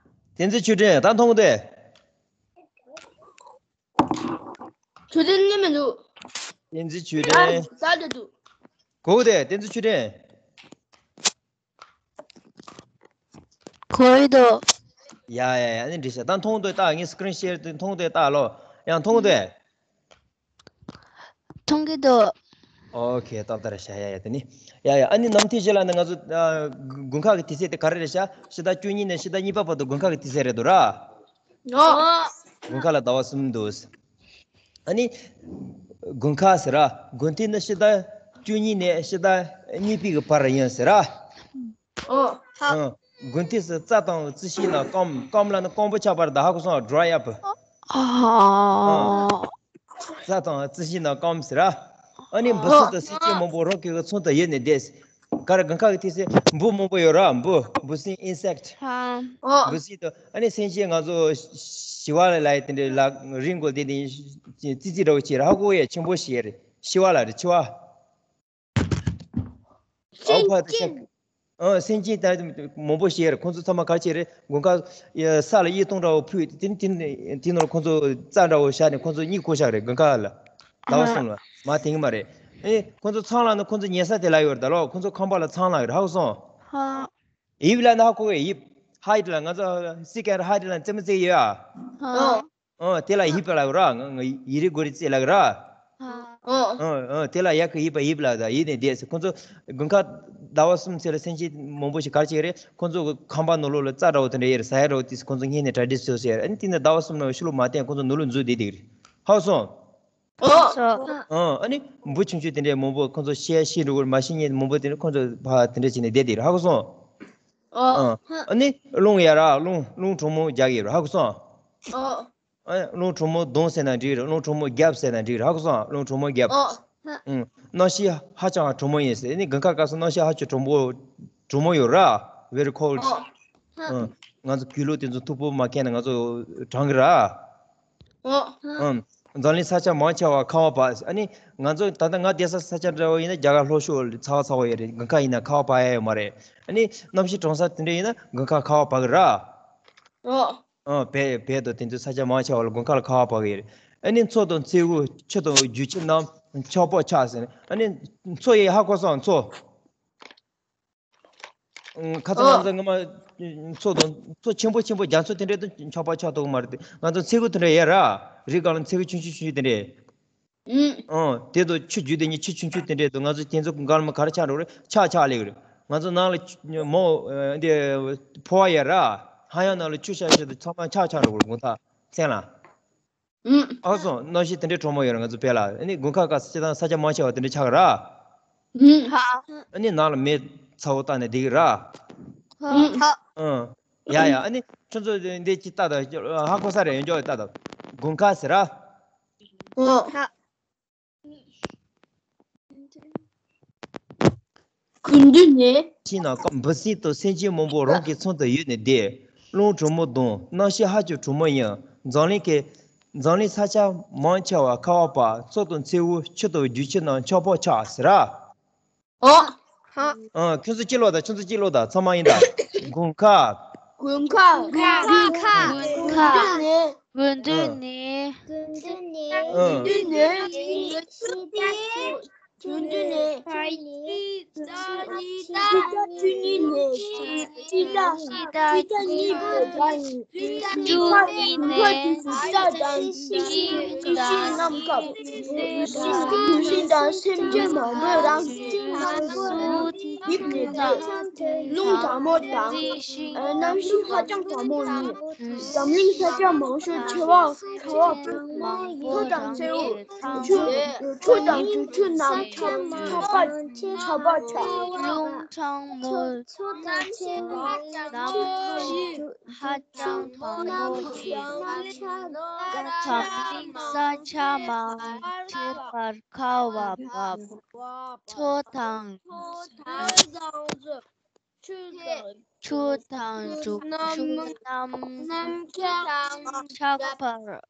བསྟན་འཛིན་ཆོས་སྒྲོན་ད་མཐོང་གི་འདུག་ཆོས་སྒྲོན་ནི་མི་འདུག་བསྟན་འཛིན་ཆོས་སྒྲོན། ད་ད་འདུག་གོ་གི་འདུག་བསྟན་འཛིན་ཆོས་སྒྲོན། གོ་གི་འདུག་ཡ་ཡ་ཡ། ཨ་ནི་འགྲིག་ཤག་ད་མཐོང་གི་འདུག་ད་ངས་སི་ཀི་རིན་ཤེར་དེ་མཐོང་གི་འདུག་ད་ལོ། ཡང་མཐོང་གི་འདུག་མཐོང་གི་འདུག་ཨོ་ཁེ། ཏག་ཏག་རེད་ཤག་ཡ་ཡ། དེ་ནི་ཡ་ཡ། ཨ་ནི་ནམ་དུས་བཞི་ལབ་ན་ང་ཚོ་ཨ་དགུན་ཁ་གི་དུས་ཚོད་དེ་ག་རེ་རེད་ཤག་ཕྱི་ཟླ་བཅུ་གཉིས་ནས་ཕྱི་ཟླ་གཉིས་པ་བར་དུ་དགུན་ཁ་གི་དུས་ཚོད་རེད་འདུག་ར། ཨོ། དགུན་ཁ་ལ་ཟླ་བ་གསུམ་འདུག་ཨ་ནི་དགུན་ཁ་ཟེར་ར། དགུན་དུས་ནི་ཕྱི་ཟླ་བཅུ་གཉིས་ནས་ཕྱི་ཟླ་གཉིས་པའི་གི་བར་ཡིན་ཟེར་ར། ཨོ། ཨ། དགུན་དུས་སུ་རྩྭ་དང་རྩི་ཤིང་ལ་སྐམ། སྐམ་ལབ་ན་སྐམ་པོ་ཆགས་པ་རེད་ད། ཧ་གོ་སོང་། Dry up། ཨ། རྩྭ་དང་རྩི་ཤིང་དང་སྐམ་ཟེར་ར། ཨ་ནི་འབུ་སྲིན་དང་སེམས་ཅན་མང་པོ་རང་གི་ཚང་དུ་ཡོད་ནས་བསྡད། ག་རེ་དགུན་ཁ་གི་དུས་སུ་འབུ་མང་པོ་ཡོད་ར། འབུ་འབུ་སྲིན་ཨིན་སེག་ཊི། འབུ་སྲིན་དང་ཨ་ནི་སེམས་ཅན་ང་ཚོ་ཞི་བ་ལ་ལ་ཡི་དེ་འདྲའི་ལ་རི་མགོ་དེ་དེ་ཙི་ཙི་འདྲ་བོ་ཅིག་ར། ཧ་གོ་ཡ་ཆེན་པོ་ཞིག་ཡ་རེད། ཞི་བ་ལ་རེད། ཆི་བ། ཨའུ་ཕ་དེ་ཤ། ཨ་སེམས་ཅན་ད་མང་པོ་ཞིག་རེད། ཁོང་ཚོ་ཚང་མ་ག་རེ་བྱས་རེད། དགུན་ཁ་ཡ་ས་ལ་གཡས་གཏོང་འདྲ་བོ་ཕུད་དེ་དེ་དེ་ནང་ལ་ཁོང་ཚོ་རྩྭ་འདྲ་བོ་བཞག་ནས་ཁོང་ཚོ་གཉིད་ཁུག་བཞག་རེད། དགུན་ཁ་ལ་ཟླ་བ་གསུམ་ལ་མ་དེང་མ་རེད། ཨེ་ཁོང་ཚོ་ཚང་ལ་ནི་ཁོང་ཚོ་ཉལ་ས་དེ་ལ་ཡོད་རེད་ད་ལོ། ཁོང་ཚོ་ཁང་པ་ལ་ཚང་ལ་ཡོད་རེད། ཧ་གོ་སོང་། ཧ། ཡིབ་ལ་ནི་ཧ་གོ་གི། ཡིབ། ཧའིཊ་ལ་ང་ཚོ་སི་ཀན་ཧའིཊ་ལ་རྩེད་མོ་རྩེ་གི་ཡོད་ཨ། ཧ། ཨོ་དེ་ལ་ཡིབ་ལབ་ར། ང་ང་ཡི་རི་གོ་རི་རྩེ་ལབ་ར། ཨོ། ཨོ་ཨོ་དེ་ལ་ཡ་གི་ཡིབ་པ་ཡིབ་ལབ་ད། ཡིན་ནས་བསྡད་ཟེར། ཁོང་ཚོ་དགུན་ཁ་ཟླ་བ་གསུམ་ཚེ་ལ་སེམས་ཅན་མང་པོ་ཞིག་ག་རེ་བྱེད་ཀྱི་རེད། ཁོང་ཚོ་གི་ཁང་པ་ནང་ལོགས་ལ་རྩྭ་འདྲ་བོ་དེ་འདྲ་ཡོད་རེད། ཟ་ཡ་འདྲ་བོ་དེ་ཁོང་ཚོ་སྔོན་ནས་གྲ་སྒྲིག་བཟོས་བཟོས་ཡོད་རེད། ཨ་ནི་དེ་ནས་ཟླ་བ་གསུམ་ནང་ཤུལ་ལུ་མ་བསྟན་ཁོང་ཚོ་ནང་ལོགས་འཛུལ་བསྡད་བསྡད་ཀྱི་རེད། ཧ་གོ་སོང་། ཨོ། ཨོ། ཨ་ནི་འབུ་ཆུང་ཆུང་དེ་འདྲའི་མང་པོ་ཁོང་ཚོ་ཤི་ཡ་ཤི་འགྲོ་གི་རེད། མ་ཤི་ཉེན་མང་པོ་དེ་འདྲ་ཁོང་ཚོ་ཕ་དེ་འདྲ་བྱས་ནས་བསྡད་བསྡད་ཀྱི་རེད། ཧ་གོ་སོང་། ཨོ། ཨ་ནི་རླུང་ཡ་ར། རླུང་རླུང་གྲང་མོ་རྒྱག་གི་རེད། ཧ་གོ་སོང་། ཨོ། ཨ་རླུང་གྲང་མོ་ལྡང་ཟེར་ན་འགྲིག་རེད། རླུང་གྲང་མོ་རྒྱབ་ཟེར་ན་འགྲིག་རེད། ཧ་གོ་སོང་། རླུང་གྲང་མོ་རྒྱབ། ཨོ། ཨང་། གནམ་གཤིས་ཧ་ཅང་གྲང་མོ་ཡིན་ཟེར། ཨ་ནི་དགུན་ཁ་སྐབས་སུ་གནམ་གཤིས་ཧ་ཅང་གྲང་མོ་གྲང་མོ་ཡོད་ར། Very cold། ཨོ། ཨང་། ང་ཚོ་གུས་ལུགས་དེ་ཚོ་མཐུག་པོ་མ་གྱོན་ན་ང་ཚོ་གྲང་གི་ར། ཨོ། ཨང་། འཛམ་གླིང་ས་ཆ་མང་ཆེ་བ་ཁ་བ་བབས། ཨ་ནི་ང་ཚོ་ད་ལྟ་ང་བསྡད་ས་ས་ཆ་འདྲ་བོ་ཡིན་ན་རྒྱ་གར་ལྷོ་ཕྱོགས་ཚ་བ་ཚ་བ་ཡོད་རེད། དགུན་ཁ་ཡིན་ན་ཁ་བ་བབས་ཡ་ཡོད་མ་རེད། ཨ་ནི་གནམ་གཤིས་གྲང་ས་དེ་འདྲ་ཡིན་ན་དགུན་ཁ་ཁ་བ་བབས་གི་ར། ཨོ། ཨ་བལ་བལ་དང་དེ་ཚོའི་ས་ཆ་མང་ཆེ་བ་ལ་དགུན་ཁ་ལ་ཁ་བ་བབས་ཀྱི་རེད། ཨ་ནི་མཚོ་དང་མཚེའུ་ཆུ་དང་རྒྱུ་ཆུ་རྣམས་ཆག་པོ་ཆགས་ཟེར། ཨ་ནི་མཚོ་ཡི་ཧ་གོ་སོང་། མཚོ། ཨང་། ཁ་སང་ང་ཚོ་སྔ་མ་མཚོ་དང་མཚོ་ཆེན་པོ་ཆེན་པོ་རྒྱ་མཚོ་དེ་འདྲའི་དང་ཆག་པོ་ཆགས་ཐུབ་ཀྱི་མ་རེད་དེ། ང་ཚོ་མཚེའུ་དེ་འདྲ་ཡོད་ར། རི་སྒང་ལ་མཚེའུ་ཆུང་ཆུང་ཆུང་ཆུང་དེ་འདྲས། ཨང་། དེ་དང་ཆུ་རྒྱུད་དེ་གཉིས་ཆུ་ཆུང་ཆུང་དེ་འདྲས་དང་ང་ཚོ་དེ་ཚོ་སྒང་ལ་མ་ག་རེ་ཆགས་འགྲོ་རེད། ཆག་ཆག་ལེགས་རེད། ང་ཚོ་ནང་ལ་མོ་འདི་ཕོ་བ་ཡོད་ར། ཧ་ཡང་ནང་ལ་ཆུ་ཤར་ཤར་དུ་ཚང་མ་ཆག་ཆག་འགྲོ་གི་རེད། དགུན་ཐག་མཚན་ལ། ཨང་། ཨ་སོང་། གནམ་གཤིས་དེ་འདྲའི་གྲང་མོ་ཡོད་རེད། ང་ཚོ་བལ་ལ། ཨ་ནི་དགུན་ཁ་སྐབས་སུ་སྤྱིར་བཏང་ས་ཆ་མང་ཆེ་བ་དེ་འདྲ་ཆགས་ཀྱི་ར། ཧ། ཨ་ནི་ནང་ལ་མེ་ཚ་བོ་བཏང་ནས་བསྡད་ཀྱི་ར། ཧ། ཨང་། ཡ་ཡ། ཨ་ནི་ཁྱོད་ཚོ་འདི་ཅི་ལྟ་ད་ཧ་གོ་ས་རེད། ཡོན་ཅོག་ལྟ་ད་དགུན་ཁ་ཟེར་ར། ཨོ། ཧ། དགུན་དུས་ནས། ཕྱི་ནང་སྐམ། འབུ་སྲིན་དང་སེམས་ཅན་མང་པོ་རང་གི་ཚང་དུ་ཡོད་ནས་བསྡད། རླུང་གྲང་མོ་ལྡང་། གནམ་གཤིས་ཧ་ཅང་གྲང་མོ་ཡིན། འཛམ་གླིང་གི་འཛམ་གླིང་ས་ཆ་མང་ཆེ་བ་ཁ་བ་བབས། མཚོ་དང་མཚེའུ་ཆུ་དང་རྒྱུ་ཆུ་རྣམས་ཆག་པོ་ཆགས་ཟེར་ར། ཨོ། ཨ། ཁྱོད་ཚོ་གཅིག་ལོག་དང་། ཁྱོད་ཚོ་གཅིག་ལོག་དང་། ཚང་མ་ཡིན་ད། དགུན་ཁ། དགུན་ཁ། དགུན་ཁ། དགུན་ཁ། དགུན་དུས་ནས། དགུན་དུས་ནས། དགུན་དུས་ནས། དགུན་དུས་ནས། ཕྱི་ཟླ་བཅུ་གཉིས་ནས། ཕྱི་ཟླ་བཅུ་གཉིས་བར། དུས་ཚོད་དང་། དུས་ཚོད་དང་། དུས་ཚོད་དང་། སེམས་ཅན་མང་པོས་རང་གི་ནང་དུ་ཡིབ་ནས་བསྡད། རླུང་དྲག་མོ་དང་། གནམ་གཤིས་ཧ་ཅང་དྲག་མོ་ཡིན། འཛམ་གླིང་ས་ཆ་མང་ཤོས་ཆེ་བ་ཁ་བ། མཚོ་དང་མཚེའུ། ཆུ། ཆུ་དང་རྒྱུ་ཆུ་རྣམས་ཆག་ཆག་པ་ཆག་པ་ཆགས། རླུང་དྲག་མོ། མཚོ་དང་མཚེའུ། གནམ་གཤིས་ཧ་ཅང་དྲག་མོ་ཡིན། འཛམ་གླིང་ས་ཆ་མང་ཆེ་བར་ཁ་བ་བབས། མཚོ་དང་། ཆུ་དང་། ཆུ་དང་རྒྱུ་ཆུ་རྣམས་ཆག་པར་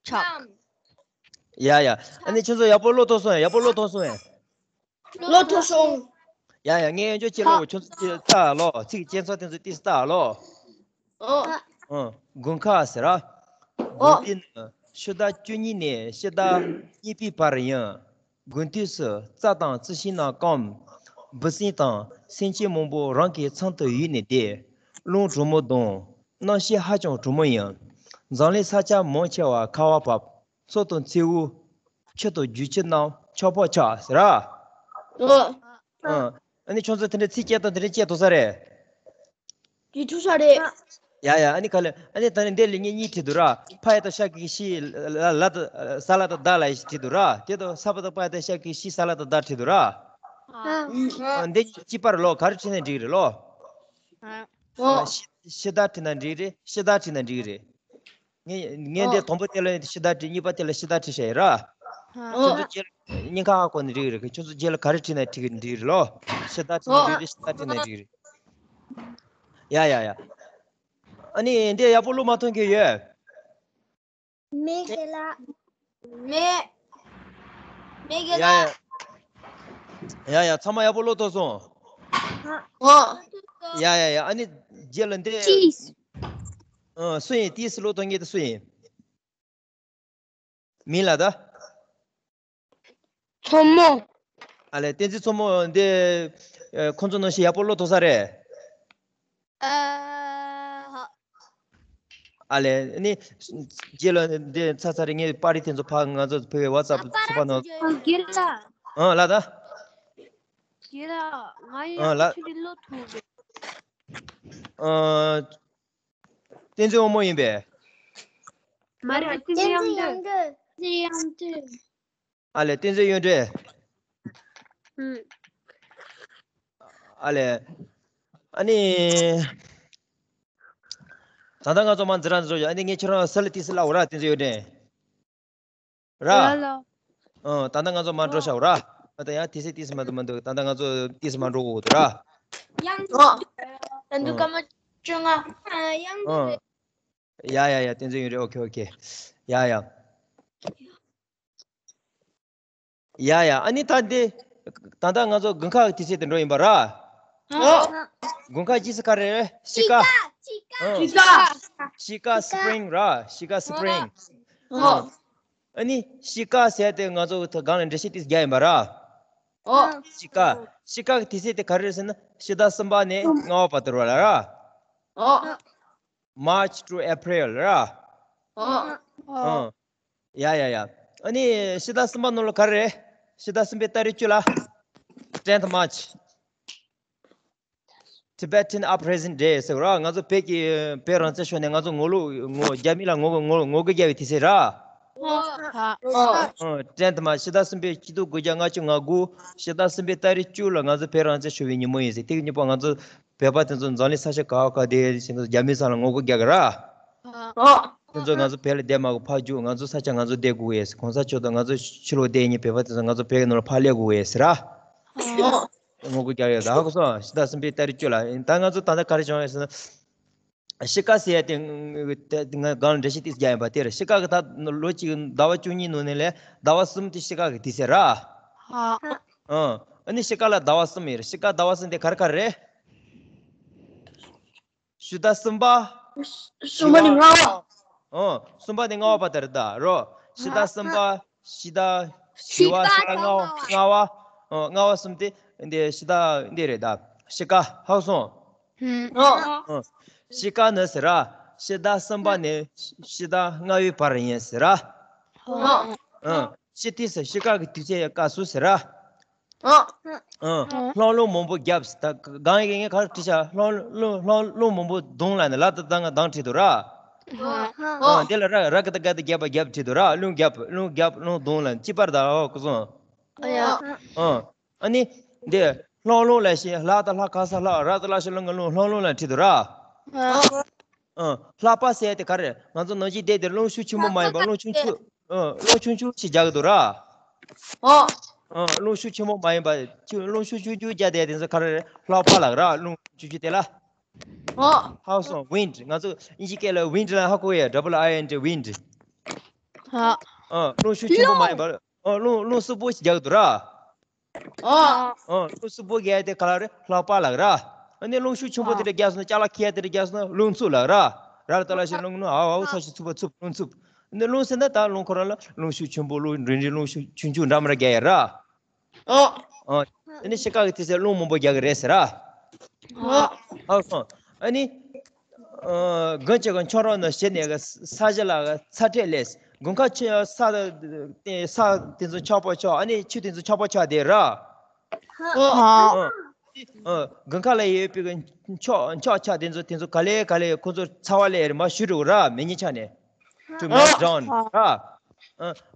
ཆགས། ཡ་ཡ། ཨ་ནི་ཁྱོད་ཚོ་ཡག་པོ་ཀློག་ཐུབ་སོང་ཡ། ཡག་པོ་ཀློག་ཐུབ་སོང་ཡ། ཀློག་ཐུབ་སོང་། ཡ་ཡ། ངས་ཡང་བསྐྱར་ཅིག་ཀློག་གོ། ཁྱོད་ཚོ་ཅིག་ལྟ་ཀློག་ཚིག་གི་དཔྱད་མཚམས་དེ་ཚོ་ཏིས་ལྟ་ཀློག་ཨོ། ཨང་། དགུན་ཁ་ཟེར་ར། ཨོ། དགུན་དུས་ནི་ཕྱི་ཟླ་བཅུ་གཉིས་ནས་ཕྱི་ཟླ་གཉིས་པའི་བར་ཡིན། དགུན་དུས་སུ་རྩྭ་དང་རྩི་ཤིང་རྣམས་སྐམ། འབུ་སྲིན་དང་སེམས་ཅན་མང་པོ་རང་གི་ཚང་དུ་ཡིབ་ནས་བསྡད། རླུང་གྲང་མོ་ལྡང་། གནམ་གཤིས་ཧ་ཅང་གྲང་མོ་ཡིན། འཛམ་གླིང་ས་ཆ་མང་ཆེ་བ་ཁ་བ་བབས། མཚོ་དང་མཚེའུ། ཆུ་དང་རྒྱུ་ཆུ་རྣམས་ཆག་པོ་ཆགས་ཟེར་ར། ཨོ། ཨ། ཨ་ནི་ཁྱོད་ཚོ་དེ་འདྲའི་ཚིག་བཅད་སྟངས་དེ་འདྲའི་བཅད་ཐུབ་ས་རེད། བཅད་ཐུབ་ས་རེད། ཡ་ཡ། ཨ་ནི་ག་ལེ། ཨ་ནི་ད་ནི་འདི་ལ་ངས་གཉིས་བྲིས་འདུག་ར། ཕ་ཡ་བཏགས་ཤ་གི་ཤི། ལ་ལ་ད། ས་ལ་བཏགས་སྡ་ལ་ཡ་ཞིག་བྲིས་འདུག་ར། དེ་དང་ས་བ་བཏགས་པ་ཡ་བཏགས་ཤ་གི་ཤི། ས་ལ་བཏགས་སྡ་བྲིས་འདུག་ར། ཨ། ཨ། འདི་གཅིག་པ་རེད་ལོ། ག་རེ་བྲིས་ན་འགྲིག་རེད་ལོ། ཨ། ཨ། ཤི། ཤི་ད་བྲིས་ན་འགྲིག་རེད། ཤི་ད་བྲིས་ན་འགྲིག་རེད། ངས་ངས་འདི་ཨོ། དང་པོ་དེ་ལ་ཤི་ད་བྲིས། གཉིས་པ་དེ་ལ་ཤི་ད་བྲིས་བཞག་ཡིན་ར། ཁྱོད་ཚོ་རྗེས་ལ་སྙིང་ཁ་ཧ་གོ་ནས་འགྲིག་གི་རེད། ཁྱོད་ཚོ་རྗེས་ལ་ག་རེ་བྲིས་ན་འགྲིག་གི་འགྲིག་གི་རེད་ལོ། ཕྱི་ཟླ་བྲིས་ན་འགྲིག་རེད། ཕྱི་ཟླ་བྲིས་ན་འགྲིག་གི་རེད། ཡ་ཡ་ཡ། ཨ་ནི་འདི་ཡག་པོ་ཀློག་མ་ཐོན་མཁན་ཡོད། མེད་རྒན་ལགས། མེད། མེད་རྒན་ཡ་ལགས། ཡ་ཡ། ཚང་མ་ཡག་པོ་ཀློག་ཐུབ་སོང་། ཨ། ཨོ། ཡ་ཡ་ཡ། ཨ་ནི་རྗེས་ལ་འདི། ཏིས། ཨ། སུ་ཡིན། ཏིས་ཀློག་ཐུབ་མཁན་དེ་སུ་ཡིན། མིང་ལ་ད། མཚོ་མོ། ཨ་ལས། བསྟན་འཛིན་མཚོ་མོ་འདི། ཨ། ཁོང་ཚོ་ནང་བཞིན་ཡག་པོ་ཀློག་ཐུབ་ས་རེད། ཨ། ཧ། ཨ་ལས། ནི། རྗེས་ལ་འདི་ཚར་ཚར་རེ་ངས་པར་རིས་དེ་ཚོ་ཕར་ང་ཚོ་བོད་ཀྱི་ཝ་ཙབ་ཚོགས་པ་ནང་། ཨ། རྒན་ལགས། ཨ། ལགས་ད། རྒན་ལགས། ང་ཡང་ཨ། ལགས། ཁྱོད་ཀྱི་ཀློག་ཐུབ་རེད། ཨ། བསྟན་འཛིན་དབང་མོ་ཡིན་པས། མ་རེད། བསྟན་འཛིན་དབྱངས་སྒྲོལ། བསྟན་འཛིན་དབྱངས་སྒྲོལ། ཨ་ལས། བསྟན་འཛིན་དབྱངས་སྒྲོལ། ཨུམ། ཨ་ལས། ཨ་ནི། ད་ལྟ་ང་ཚོ་མ་འཛི་ར་འཛི་རོ། ཨ་ནི་ངས་ཁྱེད་རང་སི་ལ་ཏིས་ལབ་འོ་ར། བསྟན་འཛིན་དབྱངས་སྒྲོལ། ར། ལ་ལ། ཨ། ད་ལྟ་ང་ཚོ་མ་འགྲོ་ཤག་ར། ཨ། ད་ཡང་དེ་སྲིད་ཏིས་མ་འདུག་མ་འདུག་ད་ལྟ་ང་ཚོ་ཏིས་མ་འགྲོ་གོ་འདུག་ར། དབྱངས་སྒྲོལ། ད་འདུག་སྐར་མ་བཅོ་ལྔ། ཨ། དབྱངས་སྒྲོལ། ཡ་ཡ་ཡ། བསྟན་འཛིན་དབྱངས་སྒྲོལ། ཨོ་ཁེ་ཨོ་ཁེ། ཡ་ཡ། ཡ་ཡ། ཨ་ནི་ད་འདི། ད་ལྟ་ང་ཚོ་དགུན་ཁ་གི་དུས་ཚོད་དེ་འགྲོ་ཡིན་པ་ར། ཨོ། དགུན་ཁ་གཅིག་སུ་ག་རེ་རེད། དཔྱིད་ཀ། དཔྱིད་ཀ། ཨང་། དཔྱིད་ཀ། དཔྱིད་ཀ། སི་པི་རིང་ར། དཔྱིད་ཀ། སི་པི་རིང་། ཨོ། ཨང་། ཨ་ནི་དཔྱིད་ཀ་ཟེར་དེ་ང་ཚོ་སྒང་ལ་འགྲེལ་བཤད་ཏིས་རྒྱག་ཡིན་པ་ར། ཨོ། དཔྱིད་ཀ། དཔྱིད་ཀ་གི་དུས་ཚོད་དེ་ག་རེ་རེད་ཟེར་ན་ཕྱི་ཟླ་གསུམ་པ་ནས་ལྔ་པ་བར་དུ་ར་ལ་ར། ཨོ། March to April ར། ཨོ། ཨང་། ཡ་ཡ་ཡ། ཨ་ནི་ཕྱི་ཟླ་གསུམ་པ་ནང་ལ་ག་རེ་རེད། ཕྱི་ཟླ་གསུམ་པའི་ཏ་རིག་བཅུ་ལ། Tenth March། Tibetan Uprising Day ཟེར་ར། ང་ཚོ་བོད་ཀྱི་བོད་རང་བཙན་ཤོར་ནས་ང་ཚོ་ངོ་ལོག་ངོ་རྒྱ་མི་ལ་ངོ་ངོ་ངོ་རྒོལ་རྒྱག་པའི་དུས་ཚོད་ར། ཨོ། ཨོ། Tenth March། ཕྱི་ཟླ་གསུམ་པའི་ཕྱི་ཟླ་དགུ་བརྒྱ་ལྔ་བཅུ་ང་དགུ། ཕྱི་ཟླ་གསུམ་པའི་ཏ་རིག་བཅུ་ལ་ང་ཚོ་བོད་རང་བཙན་ཤོར་བའི་ཉིན་མོ་ཡིན་ཟེར། དེ་གི་ཉིན་པ་ང་ཚོ་བོད་པ་དེ་ཚོ་འཛམ་གླིང་ས་ཆ་ག་བ་ག་དེ་ཞིག་རྒྱ་མི་ཚང་ལ་ངོ་རྒོལ་རྒྱག་གི་ར། ཨོ། དེ་ཚོ་ང་ཚོ་བོད་ལ་བསྡད་མ་དགོས། ཕར་རྒྱུགས། ང་ཚོ་ས་ཆ་ང་ཚོ་བསྡད་དགོས་ཡས། གོང་ས་མཆོག་དང་ང་ཚོ་ཕྱི་ལོགས་བསྡད་མཁན་བོད་པ་དེ་ཚོ་ང་ཚོ་བོད་ཀྱི་ནང་ལ་ཕར་སླེབས་དགོས་ཡས་ཟེར་ར། ཨོ། ངོ་རྒོལ་རྒྱག་ཡས། ད་ཧ་གོ་སོང་། ཕྱི་ཟླ་གསུམ་པའི་ཏ་རིག་བཅུ་ལ། ད་ང་ཚོ་ད་ལྟ་ག་རེ་བྱུང་ཡོད་ཟེར་ན། དཔྱིད་ཀ་ཟེར་ཡ་དེ། ད་ང་སྒང་ལ་འགྲེལ་བཤད་ཏིས་རྒྱག་ཡིན་པ་དེ་རེད། དཔྱིད་ཀ་གི་ད་ལོ་གཅིག་ཟླ་བ་བཅུ་གཉིས་ནང་ནས་ལས་ཟླ་བ་གསུམ་དེ་དཔྱིད་ཀ་གི་དུས་ཚོད་ར། ཨ། ཨ་ནི་དཔྱིད་ཀ་ལ་ཟླ་བ་གསུམ་ཡོད་རེད། དཔྱིད་ཀ་ཟླ་བ་གསུམ་དེ་ག་རེ་ག་རེ་རེད། ཕྱི་ཟླ་གསུམ་པ། གསུམ་པ་ནས་ལྔ་པ། ཨོ། གསུམ་པ་ནས་ལྔ་པ་བར་དུ་རེད་ད་རོ། ཕྱི་ཟླ་གསུམ་པ། ཕྱི་ཟླ་བཞི་པ། ཕྱི་ཟླ་ལྔ་པ། ལྔ་པ། ཨོ། ལྔ་པ་གསུམ་དེ་འདི་ཕྱི་ཟླ་འདི་རེད་ད། དཔྱིད་ཀ། ཧ་གོ་སོང་། ཨོ། ཨོ། དཔྱིད་ཀ་ནི་ཟེར་ར། ཕྱི་ཟླ་གསུམ་པ་ནས་ཕྱི་ཟླ་ལྔ་པའི་བར་ཡིན་ཟེར་ར། ཨོ། ཨོ། དཔྱིད་དུས་ཟེར། དཔྱིད་ཀ་གི་དུས་ཚོད་སྐབས་སུ་ཟེར་ར། ཨ། ཨ། ལྷུང་ལྷུང་མང་པོ་བརྒྱབ་ཟེར། ད་གང་ཡིན་ངས་ག་རེ་བྲིས་ཤག་ལྷུང་ལྷུང་ལྷུང་ལྷུང་མང་པོ་བརྡུངས་ལབ་ནས་ལ་ད་ད་ང་གདངས་བྲིས་འདུག་ར། ཨ། ཨ། དེ་ལ་ར་ར་ག་ད་ག་ད་བརྒྱབ་པ་བརྒྱབ་བྲིས་འདུག་ར། ལྷུང་བརྒྱབ་ལྷུང་བརྒྱབ་ལྷུང་བརྡུངས་ལབ་ནས་གཅིག་པར་ད། ཨོ་གོ་སོང་། ཨ་ཡ། ཨ། ཨ་ནི་འདི་ལྷུང་ལྷུང་ལབ་ཤིང་ལ་ད་ལྷ་ག་ས་ལྷག་ར་ད་ལ་ཤི་ལྷུང་གི་ལྷུང་ལྷུང་ལྷུང་ལབ་བྲིས་འདུག་ར། ཨ། ཨ། ལྷགས་པ་ཟེར་དེ་ག་རེ། ང་ཚོ་ནང་བཞིན་བསྡད་དེ་རླུང་ཤུགས་ཆེན་པོ་མ་ཡིན་པ་རླུང་ཆུང་ཆུང་། ཨ། རླུང་ཆུང་ཆུང་ཞིག་རྒྱག་གི་འདུག་ར། ཨོ། ཨ། རླུང་ཤུགས་ཆེན་པོ་མ་ཡིན་པ། ཆུ་རླུང་ཤུགས་ཆུང་ཆུང་རྒྱག་བསྡད་དེ་ཚོ་ག་རེ་རེད། ལྷགས་པ་ལབ་ར། རླུང་ཆུང་ཆུང་དེ་ལ། ཨོ། ཧ་གོ་སོང་། ཝིན་ཌི། ང་ཚོ་དབྱིན་ཇི་སྐད་ལ་ཝིན་ཌི་ལབ་ཧ་གོ་ཡ། ཌབ་ལ་ཨའི་ཨེན་ཌི། ཝིན་ཌི། ཨ། ཨ། རླུང་ཤུགས་ཆེན་པོ་མ་ཡིན་པ། ཨ། རླུང་རླུང་སུབ་པོ་ཞིག་རྒྱག་གི་འདུག་ར། ཨོ། ཨོ། རླུང་སུབ་པོ་རྒྱག་དེ་ག་ལ་རེད། ལྷགས་པ་ལབ་ར། ཨ་ནི་རླུང་ཤུགས་ཆེན་པོ་དེ་འདྲ་རྒྱག་སོང་ན། ཅ་ལག་ཁྱེར་དེ་འདྲ་རྒྱག་སོང་ན་རླུང་འཚུབ་ལབ་ར། ར་ལ་ད་ལ་ཞིག་རླུང་ནུ་ཨ་ཨ་ཨ་ཚ་ཞིག་འཚུབ་པ་འཚུབ་རླུང་འཚུབ། ཨ་ནི་རླུང་ཟེར་ན་ད་རླུང་ཁོ་རང་ལ་རླུང་ཤུགས་ཆེན་པོ་རླུང་རིང་རིང་རླུང་ཤུགས་ཆུང་ཆུང་འདྲ་མི་འདྲ་རྒྱག་ཡ་ར། ཨོ། ཨོ། ཨ་ནི་དཔྱིད་ཀ་གི་དུས་ཚོད་རླུང་མང་པོ་རྒྱག་གི་རེད་ཟེར་ར། ཨོ། ཧ་གོ་སོང་། ཨ་ནི། ཨ། དགུན་གྱི་གི་ཁྱོད་རང་ནང་བཞིན་ནས་གི་ས་གཞི་ལ་གི་ཚ་དྲོད་སླེབས། དགུན་ཁ་ཆེ་ས་དེ་ས་དེ་ཚོ་ཆག་པོ་ཆག་ཨ་ནི་ཆུ་དེ་ཚོ་ཆག་པོ་ཆག་དེ་ར། ཨ། ཨ། དགུན་ཁ་ལ་ཡོད་པའི་གི་ཆག་ཆག་ཆག་དེ་ཚོ་དེ་ཚོ་ག་ལེ་ག་ལེ་ཁོ་ཚོ་ཚ་བ་ལས་རིམ་པ་ཞུ་འགྲོ་གི་ར། མེ་ཉིན་ཆ་ནས། To melt down ར།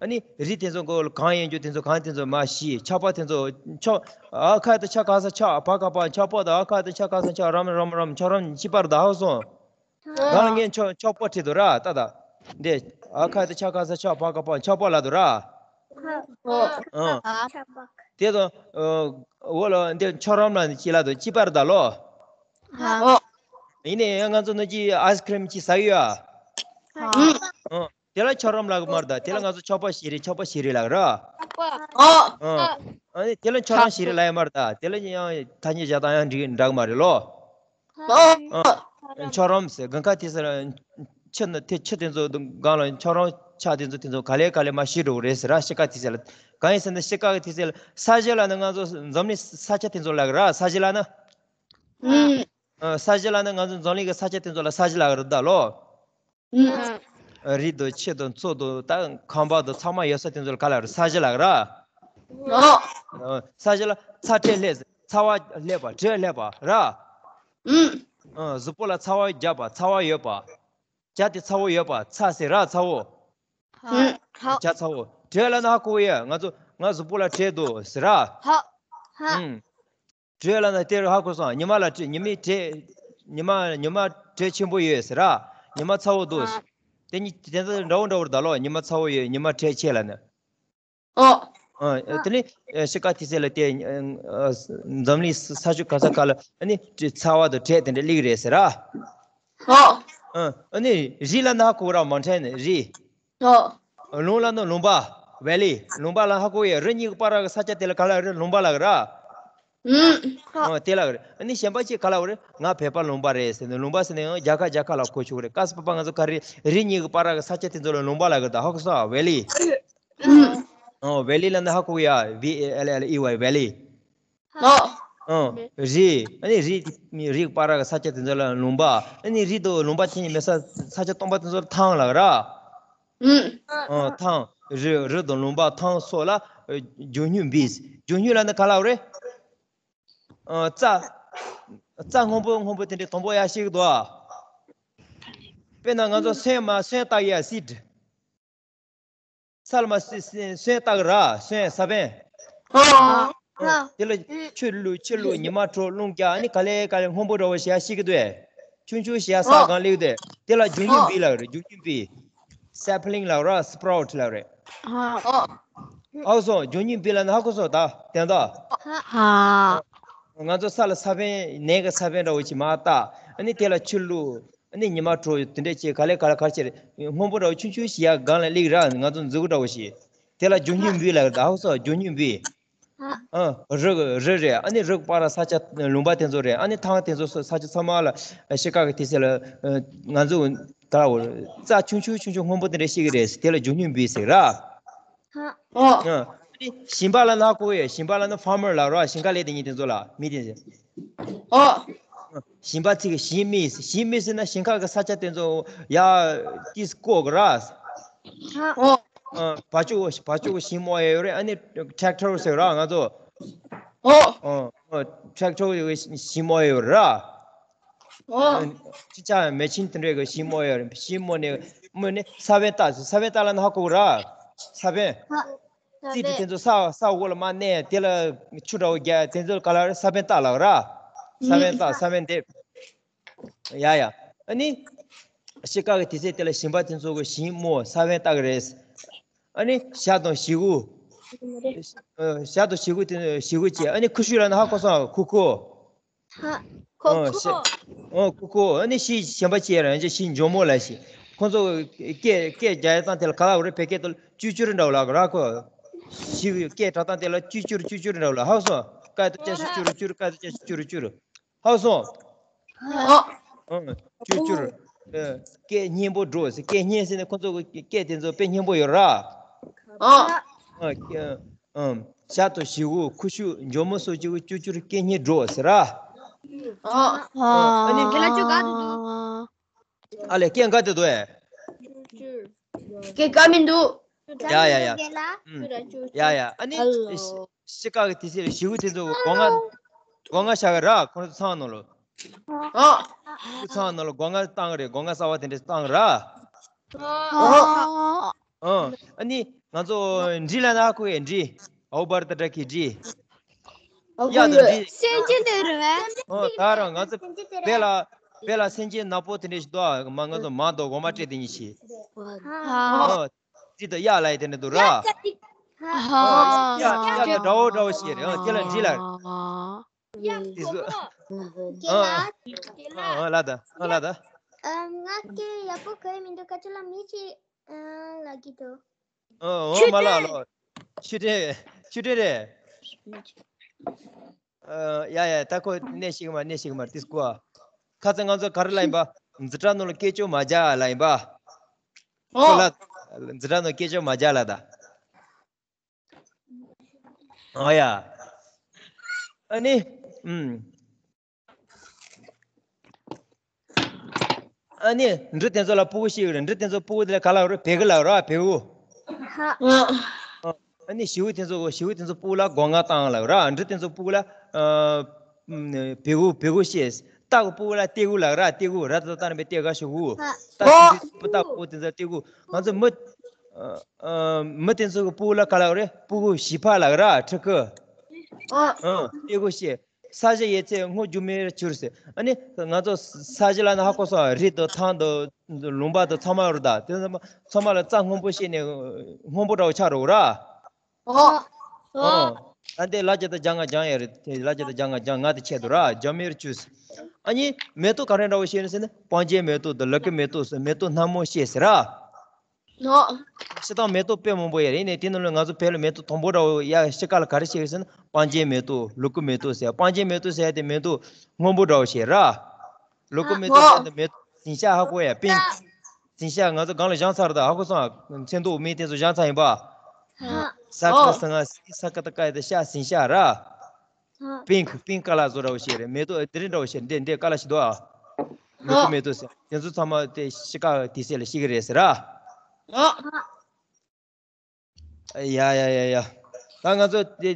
ཨ་ནི་རི་དེ་ཚོ་གོ་གང་ཡིན་རྒྱུ་དེ་ཚོ་གང་དེ་ཚོ་མ་ཤི། ཆག་པ་དེ་ཚོ་ཆག་ཨ་ཁ་དེ་ཆག་ག་ས་ཆག་ཕ་ག་པ་ཆག་པོ་དང་ཨ་ཁ་དེ་ཆག་ག་ས་ཆག་རམ་རམ་རམ་ཆག་རམ་ཅི་པར་ད་ཧ་གོ་སོང་། གང་ངས་ཆག་ཆག་པོ་ཁྲིད་དུ་ར་ད་ད། འདི་ཨ་ཁ་དེ་ཆག་ག་ས་ཆག་ཕ་ག་པ་ཆག་པོ་ལ་དུ་ར། ཨོ། ཨོ། དེ་དང་། འོ་ལོ། འདི་མཆོག་རོམ་ལ་ཅི་ལ་དང་ཅི་པར་ད་ལོ། ཨོ། ཡིན་ནའི་ང་ཚོ་ནི་ཅི་ཨའི་སི་ཁི་རིམ་ཅི་ཟ་གི་ཡོད། ཨོ། དེ་ལ་མཆོག་རོམ་ལ་གི་མར་ད། དེ་ལ་ང་ཚོ་མཆོག་པ་ཞིག་རེད། མཆོག་པ་ཞིག་རེད་ལ་གི་ར། ཨོ། ཨོ། ཨ་ནི་དེ་ལ་མཆོག་རོམ་ཞིག་རེད་ལ་ཡ་མར་ད། དེ་ལ་ཡང་ཐ་སྙད་བཞག་སྟངས་ཡང་འགྲིག་འདྲ་གི་མ་རེད་ལོ། ཨོ། མཆོག་རོམ་ཟེར་གང་ག་དེ་ཟེར། ཆུ་ནི་དེ་ཆུ་དེ་ཚོ་སྒང་ལ་མཆོག་རོམ་ཆགས་དེ་ཚོ་དེ་ཚོ་ག་ལེ་ག་ལེ་མར་ཞིག་འགྲོ་གི་རེད་ཟེར་ར། ཤི་ཀ་དེ་ཟེར་ལ། གང་ཡིན་ཟེར་ན་ཤི་ཀ་གི་དེ་ཟེར་ལ། ས་གཞི་ལ་ནི་ང་ཚོ་འཛམ་གླིང་ས་ཆ་དེ་ཚོ་ལ་གི་ར། ས་གཞི་ལ་ནི། ཨུམ། ཨ། ས་གཞི་ལ་ནི་ང་ཚོ་འཛམ་གླིང་གི་ས་ཆ་དེ་ཚོ་ལ་ས་གཞི་ལ་གི་ར་ད་ལོ། ཨུམ། རི་དང་ཆུ་དང་མཚོ་དང་ད་ཁང་པ་དང་ཚང་མ་ཡོད་ས་དེ་ཚོ་ལ་ག་ལ་གི་ར། ས་གཞི་ལ་གི་ར། ཨོ། ཨ། ས་གཞི་ལ་ཚ་དྲོད་སླེབས། ཚ་བ་སླེབས་པ། དྲོད་སླེབས་པ་ར། ཨུམ། ཨ། གཟུགས་པོ་ལ་ཚ་བ་རྒྱག་པ། ཚ་བ་ཡོད་པ། ཇ་དེ་ཚ་བོ་ཡོད་པ། ཚ་ཟེར་ར། ཚ་བོ། ཨུམ། ཇ་ཚ་བོ། དྲོད་ལབ་ན་ཧ་གོ་ཡ། ང་ཚོ་ང་གཟུགས་པོ་ལ་དྲོད་འདུག་ཟེར་ར། ཧ། ཧ། ཨུམ། དྲོད་ལབ་ན་དེ་རུ་ཧ་གོ་སོང་། ཉི་མ་ལ་དྲོད། ཉི་མའི་དྲོད། ཉི་མ་ཉི་མ་དྲོད་ཆེན་པོ་ཡོད་ཟེར་ར། ཉི་མ་ཚ་བོ་འདུག་དེ་གཉིས་དེ་ཚོ་འདྲ་བོ་འདྲ་བོ་རེད་ད་ལོ། ཉི་མ་ཚ་བོ་ཡོད། ཉི་མ་དྲོད་ཆེ་ལབ་ན། ཨོ། ཨ། དེ་ནས་ཤི་ཀ་དེ་ཚོ་ལ་དེ། ཨ། འཛམ་གླིང་ས་ཕྱོགས་ག་ས་ག་ལ་ཨ་ནི་ཚ་བ་དང་དྲོད་དེ་འདྲ་སླེབས་རེད་ཟེར་ར། ཨོ། ཨ། ཨ་ནི་རི་ལབ་ན་ཧ་གོ་ར། མའུན་ཊེན་རི། ཨོ། ལུང་ལབ་ན་ལུང་པ། ཝེ་ལི། ལུང་པ་ལབ་ན་ཧ་གོ་ཡ། རི་གཉིས་ཀྱི་བར་གྱི་ས་ཆ་དེ་ལ་ག་ལབ་རེད། ལུང་པ་ལབ་གི་ར། ཨུམ། ཨོ། དེ་ལབ་གི་རེད། ཨ་ནི་གཞན་པ་ཅིག་ག་ལབ་རེད། ང་བོད་པ་ལུང་པ་རེད་ཟེར་ནས། ལུང་པ་ཟེར་ནས་ཡང་རྒྱ་གར་རྒྱ་གར་ལ་གོ་ཆོག་རེད། ག་ས་པ་པ་ང་ཚོ་ག་རེ་རི་གཉིས་ཀྱི་བར་གྱི་ས་ཆ་དེ་ཚོ་ལ་ལུང་པ་ལབ་གི་རེད། ད་ཧ་གོ་སོང་། ཝེ་ལི། ཨུམ། ཨོ། ཝེ་ལི་ལབ་ན་ཧ་གོ་ཡ། ཝི་ཨེ་ཨེལ་ཨེལ་ཨི་ཝའི། ཝེ་ལི། ཨོ། ཨོ། རི། ཨ་ནི་རི། རི་བར་གྱི་ས་ཆ་དེ་ཚོ་ལ་ལུང་པ། ཨ་ནི་རི་དང་ལུང་པ་དེ་གཉིས་མེད་ས་ས་ཆ་སྟོང་པ་དེ་ཚོ་ལ་ཐང་ལབ་ར། ཨུམ། ཨོ། ཐང་། རི། རི་དང་ལུང་པ་ཐང་སོགས་ལ་ཨ་རྒྱུ་སྙུད་འབུལ། རྒྱུ་སྙུད་ལབ་ན་ག་ལབ་རེད། ཨ། རྩྭ། རྩྭ་སྔོན་པོ་སྔོན་པོ་དེ་འདྲའི་དང་པོ་ཡར་སྐྱེ་གི་འདུག་ཨ། དཔེར་ན་ང་ཚོ་སོན་མ་སོན་བཏབ་ཡ། སིཌ། ས་ལ་མར་སོན་སོན་བཏབ་གི་ར། སོན་ས་བོན། ཨོ། ཨོ། དེ་ལ་ཆུ་བླུགས། ཆུ་བླུགས། ཉི་མ་དྲོ། རླུང་རྒྱག་ཨ་ནི་ག་ལེ་ག་ལེ་སྔོན་པོ་འདྲ་བོ་ཞིག་ཡར་སྐྱེ་གི་འདུག་ཨེ། ཆུང་ཆུང་ཞིག་ཡར་ས་སྒང་སླེབས་འདུག་དེ་ལ་རྒྱུ་སྙུད་འབུལ་ལབ་རེད། རྒྱུ་སྙུད་འབུལ། སེ་པ་ལིང་ལབ་ར། སི་པ་རའུ་ཊི་ལབ་རེད། ཨོ། ཧ་གོ་སོང་། རྒྱུ་སྙུད་འབུལ་ལབ་ན་ཧ་གོ་སོང་། ད་དེ་འདྲ། ཧ། ང་ཚོ་ས་ལ་ས་བོན། ནས་ཀྱི་ས་བོན་འདྲ་བོ་ཞིག་མར་བཏབ། ཨ་ནི་དེ་ལ་ཆུ་བླུགས། ཨ་ནི་ཉི་མ་དྲོ་དེ་འདྲ་བྱས། ག་ལེ་ག་ལེ་ག་ལེ་བྱས། སྔོན་པོ་འདྲ་བོ་ཆུང་ཆུང་ཞིག་ཡར་སྒང་ལ་སླེབས་ར། ང་ཚོ་མཛུ་གུ་འདྲ་བོ་ཞིག་དེ་ལ་རྒྱུ་སྙུད་འབུལ་ལབ་རེད། ད་ཧ་གོ་སོང་། རྒྱུ་སྙུད་འབུལ། ཨ། རི་གི་རི་རེད། ཨ་ནི་རི་གི་བར་ས་ཆ་ལུང་པ་དེ་ཚོ་རེད། ཨ་ནི་ཐང་དེ་ཚོ་ས་ཆ་ཚང་མ་ལ་ཤི་ཀ་གི་དེ་ཚོ་ལ་ང་ཚོ་ག་རེ་རྩྭ་ཆུང་ཆུང་ཆུང་ཆུང་སྔོན་པོ་དེ་འདྲ་སྐྱེ་གི་རེད། དེ་ལ་རྒྱུ་སྙུད་འབུལ་ཟེར་ར། ཨོ། ཨ་ནི་ཞིང་པ་ལབ་ན་ཧ་གོ་ཡ། ཞིང་པ་ལབ་ན་ཕར་མར་ལབ་ར། ཞིང་ཁ་ལས་དེ་ཉིད་དེ་ཚོ་ལ་མི་དེ་ཚོ། ཨོ། ཞིང་པ་ཚིག་གི་ཞིང་མི། ཞིང་མི་ཟེར་ན་ཞིང་ཁ་གི་ས་ཆ་དེ་ཚོ་ཡར་ཏིས་བརྐོ་གི་ར། ཨོ། ཨ། བ་ཕྱུགས་བ་ཕྱུགས་ཀྱི་ཞིང་རྨོ་ཡ་ཡོད་རེད། ཨ་ནི་ཊེག་ཊར་ཟེར་ར་ང་ཚོ། ཨོ། ཨ། ཊེག་ཊར་གྱི་ཞིང་རྨོ་ཡ་ཡོད་རེད་ར། ཨོ། ཅི་ཆ་མེ་ཤིན་དེ་འདྲས་ཀྱི་ཞིང་རྨོ་ཡ་ཡོད་རེད། ཞིང་རྨོ་ནས་རྨོས་ནས་ས་བོན་བཏབ། ས་བོན་བཏབ་ལབ་ན་ཧ་གོ་གི་ར། ས་བོན། རྩིས་དེ་དེ་ཚོ་ས་ས་འོག་ལ་མར་མནན། དེ་ལ་ཆུ་འདྲ་བོ་རྒྱག་དེ་ཚོ་ག་ལ་རེད། ས་བོན་བཏབ་ལབ་ར། ས་བོན་བཏབ། ས་བོན་འདེབས། ཡ་ཡ། ཨ་ནི་ཤི་ཀ་གི་དེ་ཚོ་དེ་ལ་ཞིང་པ་དེ་ཚོ་གི་ཞིང་རྨོ། ས་བོན་བཏབ་གི་རེད། ཨ་ནི་ཞྭ་དང་བྱི་གུ། ཨ། ཞྭ་དང་བྱི་གུ་དེ་བྱི་གུ་བྱས། ཨ་ནི་ཁུ་ཤུ་ལབ་ན་ཧ་གོ་སོང་། ཁུ་ཁུ། ཧ། ཁོ། ཨ། ཁུ། ཤ། ཨ། ཁུ་ཁུ། ཨ་ནི་ཤིང་གཞན་པ་བྱས་ར། ཡང་ཅིག་ཤིང་འཇོལ་མོ་ལབ་ཤིག་ཁོ་ཚོ་སྐད་སྐད་རྒྱག་ཡ་སྟངས་དེ་ལ་ག་ལབ་རེད། བོད་སྐད་དུ་ཅུ་ཅུར་འདྲ་བོ་ལབ་ར། ཁོ། ཤིང་སྐད་གྲགས་སྟངས་དེ་ལ་ཅུ་ཅུར་ཅུ་ཅུར་འདྲ་བོ་ལབ། ཧ་གོ་སོང་། ཀ་དེ་ཅ་ཞབས་ཀྱུ་རུ་ཀྱུ་རུ། ཀ་དེ་ཅ་ཞབས་ཀྱུ་རུ་ཀྱུ་རུ། ཧ་གོ་སོང་། ཨོ། ཨང་། ཅུ་ཅུར། ཨ། སྐད་སྙན་པོ་སྒྲོགས་ཟེར། སྐད་སྙན་ཟེར་ནས་ཁོ་ཚོ་གི་སྐད་དེ་ཚོ་དཔེ་སྙན་པོ་ཡོད་ར། ཨོ། ཨ། ཨམ། ཞྭ་དང་བྱི་གུ། ཁུ་ཤུ། འཇོལ་མོ་སོགས་ཀྱི་ཅུ་ཅུར་སྐད་སྙན་སྒྲོགས་ཟེར་ར། ཨོ། ཨ་ནི། དེ་ལ་ཅུ་ག་དེ་འདུག་ཨ་ལས། སྐད་འགའ་དེ་འདུག་ཨེ། སྐད་འགའ་མི་འདུག་ཡ་ཡ་ཡ། ཨུམ། ཡ་ཡ། ཨ་ནི། ཤི་ཀ་གི་དེ་ཚོ་བྱི་གུ་དེ་ཚོ་སྒོ་ང་། སྒོ་ང་བཞག་གི་ར། ཁོ་ཚོ་ཚང་ནང་ལོ། ཨོ། ཁོ་ཚང་ནང་ལོ་སྒོ་ང་བཏང་གི་རེད། སྒོ་ང་གསར་པ་དེ་འདྲ་བཏང་གི་ར། ཨོ། ཨོ། ཨ་ནི་ང་ཚོ་འབྲི་ལབ་ན་ཧ་གོ་ཡ། འབྲི། ཨའུ་བར་ཏ་ཏྲ་ཁི་འབྲི། ཨའུ་གཡག་དང་འབྲི། སེམས་ཅན་དེ་རེད་བས། ཨོ། ད་རང་ང་ཚོ་བོད་ལ་བོད་ལ་སེམས་ཅན་ནག་པོ་དེ་འདྲ་ཞིག་འདུག་ཨ། མ་ང་ཚོ་མ་འདུག་འོ་མ་སྤྲད་དེ་ཉིད་ཞིག་ཨོ། འབྲི་དང་གཡག་ལབ་ཡ་དེ་འདྲ་འདུག་ར། ཡ་ཅ་ཏི། ཧ། ཡ་ཡ་ད་འདྲ་བོ་འདྲ་བོ་ཞིག་རེད། ཨ་དེ་ལ་འདྲི་ལ། ཡ་དེ་གོ་ཚོ། ཨ་ཨ་ལ་ད་ཨ་ལ་ད། ཨ་ང་སྐད་ཡག་པོ་གོ་ཡི་མི་འདུག་ཁ་ཆུ་ལ་མི་ཅིག་ཨ་ལ་གི་འདུག་ཨོ་མ་ལ་ལོ། ཆུ་ཏྲེ་ཆུ་ཏྲེ་རེད། ཨ་ཡ་ཡ་ད་ཁོ་གནས་ཤིག་མ་གནས་ཤིག་མ་ཏིས་ཀོ། ཁ་ཚ་ང་ཚོ་ག་རེ་ལ་ཡིན་པ། འཛི་གྲྭ་ནང་ལ་སྐད་ཅོ་མ་རྒྱག་ལ་ཡིན་པ། ཁོ་ལ་འཛི་གྲྭ་ནང་སྐད་ཅོ་མ་རྒྱག་ལ་ད། ཨོ་ཡ། ཨ་ནི། ཨུམ། ཨ་ནི་འབྲུ་དེ་ཚོ་ལ་སྤུ་གུ་ཤིག་ཡོད་རེད། འབྲུ་དེ་ཚོ་སྤུ་གུ་དེ་ལ་ག་ལབ་རེད། བེ་གུ་ལབ་ར་བེ་གུ། ཧ། ཨ་ནི་བྱིའུ་དེ་ཚོ་བྱིའུ་དེ་ཚོ་སྤུ་གུ་ལ་སྒོ་ང་བཏང་ལབ་ར། འབྲུ་དེ་ཚོ་སྤུ་གུ་ལ་ཨ་བེ་གུ་བེ་གུ་ཤེས། སྟག་གི་སྤུ་གུ་ལ་ཏེ་གུ་ལབ་ར། ཏེ་གུ་ར་ད་ལྟ་ནས་པའི་ཏེ་ག་ཤོ་གུ། སྟག་ཤིང་སྟག་སྤུ་གུ་དེ་ཚོ་ཏེ་གུ། ང་ཚོ་མི་ཨ་མི་དེ་ཚོ་གི་སྤུ་གུ་ལ་ག་ལབ་རེད། སྤུ་གུ་བྱིས་པ་ལབ་ར་ཕྲུ་གུ། ཨ་ཏེ་གུ་ཤེས། ས་གཞི་ཡོད་ཚད་སྔོ་རྒྱུ་མའི་རུ་གྱུར་ཟེར། ཨ་ནི་ང་ཚོ་ས་གཞི་ལ་ནི་ཧ་གོ་སོང་། རི་དང་ཐང་དང་ལུང་པ་དང་ཚང་མ་རུ་ད་དེ་ཚང་མ་ཚང་མ་ལ་རྩྭ་སྔོན་པོ་བཤད་ནས་སྔོན་པོ་འདྲ་བོ་ཆགས་འགྲོ་གི་ར། ཨོ། ཨོ། ད་འདི་ལ་རྒྱ་དང་རྒྱ་ང་རྒྱང་ཡ་རེད། དེ་ལ་རྒྱ་དང་རྒྱ་ང་རྒྱང་ང་དེ་ཆད་དུ་ར་རྒྱ་མའི་རུ་གྱུར་ཟེར། ཨ་ནི་མེ་ཏོག་ག་རེ་འདྲ་བོ་བཤད་ནི་ཟེར་ན་སྤང་རྒྱན་མེ་ཏོག་དང་ལུ་གུ་མེ་ཏོག་ཟེར་མེ་ཏོག་སྣ་མང་བཤད་ཟེར་ར། ནོ། སྤྱིར་བཏང་མེ་ཏོག་དཔེ་མང་པོ་ཡོད་རེད། ཡིན་ནའི་དེ་ནང་ལ་ང་ཚོ་བོད་ལ་མེ་ཏོག་དང་པོ་འདྲ་བོ་ཡ་ཕྱི་ཁ་ལ་ག་རེ་བཤད་ཡོད་ཟེར་ན་སྤང་རྒྱན་མེ་ཏོག་ལུ་གུ་མེ་ཏོག་ཟེར། སྤང་རྒྱན་མེ་ཏོག་ཟེར་ཡ་དེ་མེ་ཏོག་སྔོན་པོ་འདྲ་བོ་ཞིག་ར། ལུ་གུ་མེ་ཏོག་ཟེར་ཡ་དེ་མེ་ཏོག་ཟིང་ཤག་ཧ་གོ་ཡ་པིང་ཀི། ཟིང་ཤག་ང་ཚོ་སྒང་ལ་བཞེངས་ཚར་ད་ཧ་གོ་སོང་། ཚོན་མདོག་མེ་དེ་ཚོ་བཞེངས་ཚར་ཡིན་པ། ས་ཀ་ས་ང་སི་ས་ཀ་ད་ཀ་ཡ་ད་ཤག་ཟིང་ཤག་ར། པིང་ཀི་པིང་ཀི་ཀ་ལ་བཟོ་འདྲ་བོ་ཞིག་རེད། མེ་ཏོག་དེ་རིང་འདྲ་བོ་ཞིག་འདི་འདི་ཀ་ལ་ཞིག་འདུག་ཨ། ལུ་གུ་མེ་ཏོག་ཟེར་དེ་ཚོ་ཚང་མ་དེ་ཤི་ཀ་དེ་སེ་ལ་ཤི་གི་རེད་ཟེར་ར། ཨ། ཡ་ཡ་ཡ་ཡ། ད་ང་ཚོ་དེ་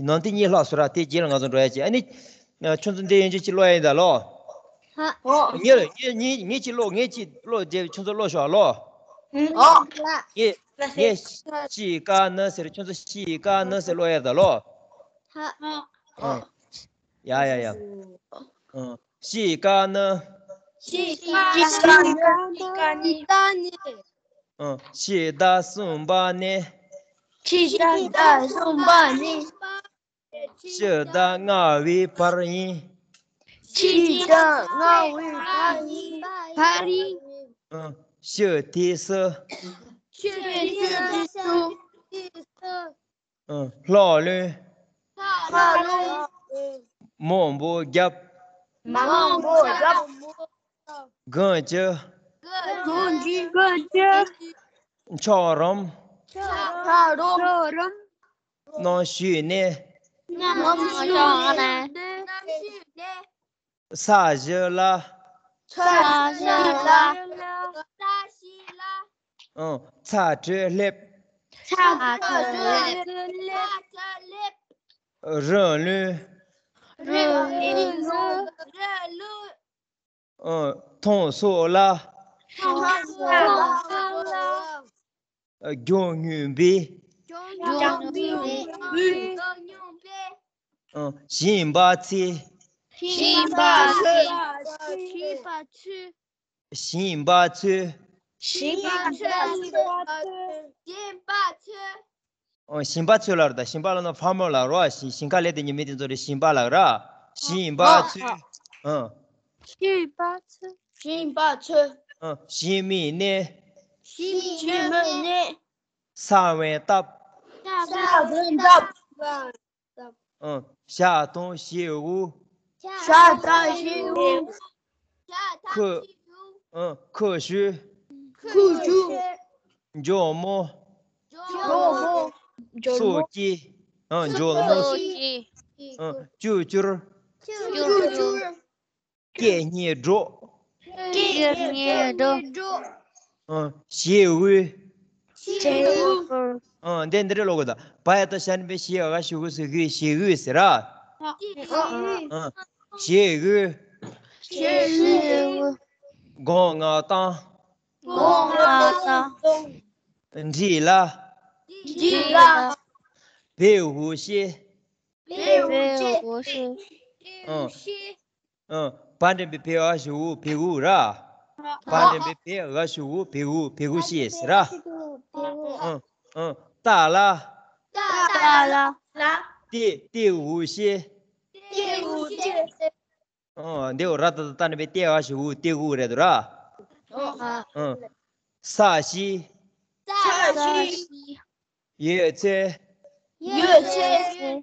ནང་དེ་གཉིས་ལྷག་སོང་ར། དེ་རྗེས་ལ་ང་ཚོ་འགྲོ་ཡ་ཅིག་ཨ་ནི། ཁྱོད་ཚོ་འདི་ཡན་ཆད་ཅིག་ཀློག་ཡ་ཡིན་ད་ལོ། ཧ། ངས་ངས་ངས་ངས་ཅིག་ཀློག་ངས་ཅིག་ཀློག་རྗེས་ཁྱོད་ཚོ་ཀློག་ཤོག་ལོ། ཨོ། ངས་ངས་ཤི་ཀ་ནི་ཟེར་ཁྱོད་ཚོ་ཤི་ཀ་ནི་ཟེར་ཀློག་ཡ་ད་ལོ། ཧ། ཨ། ཡ་ཡ་ཡ། ཨ། ཤི་ཀ་ནི། ཤི་ཀ་ནི། ཤི་ཀ་ནི། ཨ། ཕྱི་ཟླ་གསུམ་པ་ནས། ཕྱི་ཟླ་གསུམ་པ་ནས། ཕྱི་ཟླ་ལྔ་བའི་བར་ཡིན། ཕྱི་ཟླ་ལྔ་བའི་བར་ཡིན། བར་ཡིན། ཨ། ཕྱི་དུས་སུ། ཕྱི་དུས་སུ། ཨ། ལྷག་ལུས། ལྷག་ལུས། མང་པོ་བརྒྱབ། མང་པོ་བརྒྱབ། དགུན་གྱི། དགུན་གྱི། དགུན་གྱི། འཁྱགས་རོམ། འཁྱགས་རོམ། རྣམ་ཤེས་ནས། རྣམ་ཤེས་ནས། ས་གཞི་ལ། ས་གཞི་ལ། ས་གཞི་ལ། ཨང་། ཚ་དྲོད་སླེབས། ཚ་དྲོད་སླེབས། རི་ལུས། རི་ལུས། ཨང་། མཐོང་སོགས་ལ། མཐོང་སོགས་ལ། མགྱོགས་མྱུར་བས། མགྱོགས་མྱུར་བས། ཨང་། ཞིམ་པ་ཚོས། ཞིམ་པ་ཚོས། ཞིམ་པ་ཚོས། ཞིམ་པ་ཚོས། ཞིམ་པ་ཚོས། ཞིམ་པ་ཚོས། ཞིམ་པ་ཚོས་ལབ་ར། ད་ཞིམ་པ་ལབ་ན་ཕར་མར་ལབ་རོ། ཞིང་ཁ་ལས་དེ་ཉི་མའི་དེ་ཚོ་རེད། ཞིམ་པ་ལབ་ར། ཞིམ་པ་ཚོས། ཨ། ཞིམ་པ་ཚོས། ཞིམ་པ་ཚོས། ཨ། ཞི་མིའི་གནས། ཞི་མིའི་གནས། ས་བོན་བཏབ། ས་བོན་བཏབ། ཨ། ཞག་དང་བྱེའུ། ཞག་དང་བྱེའུ། ཁོ། ཨ། ཁོ་ཤུ། ཁོ་ཤུ། མགྱོགས་མོ། མགྱོགས་མོ། སོ་སྐྱེས། ཨ། མགྱོགས་མོ། སོ་སྐྱེས། ཨ། ཅུར་ཅུར། ཅུར་ཅུར། སྐད་སྙན་སྒྲོག། སྐད་སྙན་སྒྲོག། ཨ། བྱེའུ། བྱེའུ། ཨ། འདི་འདི་རེད་ཀློག་དགོས་ད། བ་ཡ་བཏགས་ཞ་ནི་བའི་ཞེ་འ་ག་ཞུ་གུ་སུ་གུ་བྱེའུ་ཟེར་ར། ཨ། བྱེའུ། བྱེའུ། སྒོ་ང་བཏང་། སྒོ་ང་བཏང་། འགྲིག་ལ། འགྲིག་ལ། བེའུ་ཤེ། བེའུ་ཤེ། ཨ། ཨ། བ་འགྲེང་བུའི་བེ་འ་ཞུ་གུ་བེའུ་ར། བ་འགྲེང་བུའི་བེ་འ་ཞུ་གུ་བེའུ། བེའུ་ཤེས་ཟེར་ར། ཨ། ཨ། ཏ་ལ། ཏ་ལ། ཏེ། ཏེའུ་ཤེ། ཏེའུ་ཤེ། ཨོ། འདི་འོ་ར་ཏ་ཏ་ཏ་ནི་བའི་ཏེ་འ་ཞེ་འུ་ཏེའུ་རེད་འདུག་ར། ཨོ། ཨོ། ས་གཞི། ས་གཞི། ཡོད་ཚད། ཡོད་ཚད།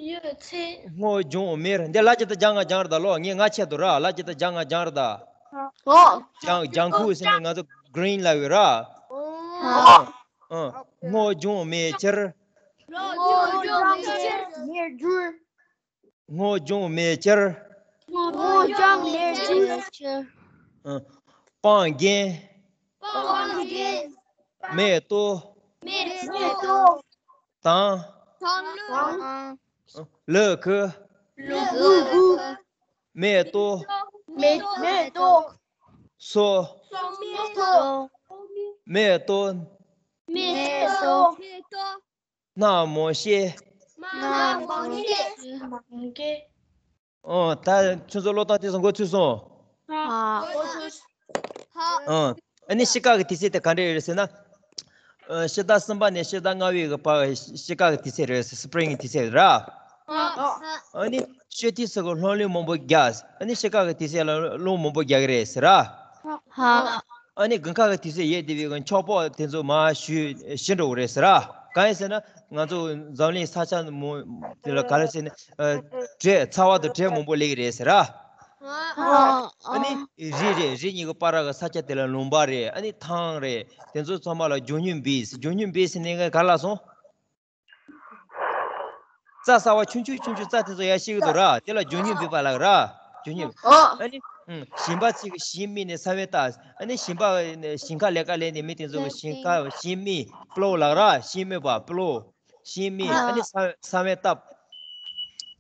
ཡོད་ཚད། སྔོ་ལྗང་མེར། འདི་ལ་ཅི་ད་ལྗང་ང་ལྗང་ར་ད་ལོ། ངས་ང་ཆད་དུ་ར། ལ་ཅི་ད་ལྗང་ང་ལྗང་ར་ད། ཨོ། ལྗང་ལྗང་ཁུ་ཟེར་ནས་ང་ཚོ་གྷི་རིན་ལབ་ཡོད་ར། ཨོ། ཨོ། སྔོ་ལྗང་མེ་ཁྱེར། སྔོ་ལྗང་མེ་ཁྱེར། སྔོ་ལྗང་མེ་ཁྱེར། སྔོ་ལྗང་མེ་ཁྱེར། ཨ། སྤང་རྒྱན། སྤང་རྒྱན། མེ་ཏོག་མེ་ཏོག་དང་། དང་། ལུ་གུ་ལུ་གུ་མེ་ཏོག་མེ་མེ་ཏོག་སོ། སོ། མེ་ཏོག་མེ་ཏོག་སྣ་མོ་ཤེ། སྣ་མོ་ཤེ། ཨོ། ད་ཁྱོད་ཚོ་ཀློག་སྟངས་དེ་ཚོ་འགོ་ཚུགས་སོང་། ཨ། ཨ། ཨ་ནི་ཤི་ཀ་གི་དུས་ཚོད་དེ་ག་འདྲ་ཡོད་རེད་ཟེར་ན། ཨ། ཕྱི་ཟླ་གསུམ་པ་ནས་ཕྱི་ཟླ་ལྔ་པའི་གི་བར་ཤི་ཀ་གི་དུས་ཚོད་རེད། སི་པི་རིང་གི་དུས་ཚོད་རེད་ར། ཨ་ནི་ཆུ་ཐིགས་སུ་གི་རླུང་ལྷོད་མང་པོ་རྒྱག་ཨ་ནི་ཤི་ཀ་གི་དུས་ཚོད་ལ་རླུང་མང་པོ་རྒྱག་གི་རེད་ཟེར་ར། ཨ་ནི་དགུན་ཁ་གི་དུས་ཚོད་ཡོལ་བསྡད་པའི་གི་འཁྱག་པོ་དེ་ཚོ་མར་ཞུ་ཞི་འགྲོ་གི་རེད་ཟེར་ར། གང་ཡིན་ཟེར་ན་ང་ཚོ་འཛམ་གླིང་ས་ཆ་མོ་དེ་ལ་ག་རེ་ཟེར་ན། ཨ། དྲོད་ཚ་བ་དང་དྲོད་མང་པོ་སླེབས་ཀྱི་རེད་ཟེར་ར། ཨ་ནི་རི་རེད། རི་གཉིས་ཀྱི་བར་གྱི་ས་ཆ་དེ་ལ་ལུང་པ་རེད། ཨ་ནི་ཐང་རེད། དེ་ཚོ་ཚང་མ་ལ་མགྱོགས་མྱུར་འབུད། མགྱོགས་མྱུར་འབུད་ཟེར་ནས་ག་ལ་སོང་། རྩྭ་གསར་པ་ཆུང་ཆུང་ཆུང་ཆུང་རྩྭ་དེ་ཚོ་ཡར་སྐྱེ་གི་འདུག་ར། དེ་ལ་མགྱོགས་མྱུར་འབུད་པ་ལབ་ར། མགྱོགས་མྱུར། ཨ་ནི། ཨུམ། ཞིང་པ་གཅིག་གིས་ཞིང་རྨིས་ནས་ས་བོན་བཏབ། ཨ་ནི་ཞིང་པ་ཞིང་ཁ་ལས་ཀ་ལས་ནས་མི་དེ་ཚོ་གི་ཞིང་ཁ་ཞིང་རྨིས་པློ་ལབ་ར། ཞིང་རྨིས་པ་པློ། ཞིང་རྨིས། ཨ་ནི་ས་ས་བོན་བཏབ།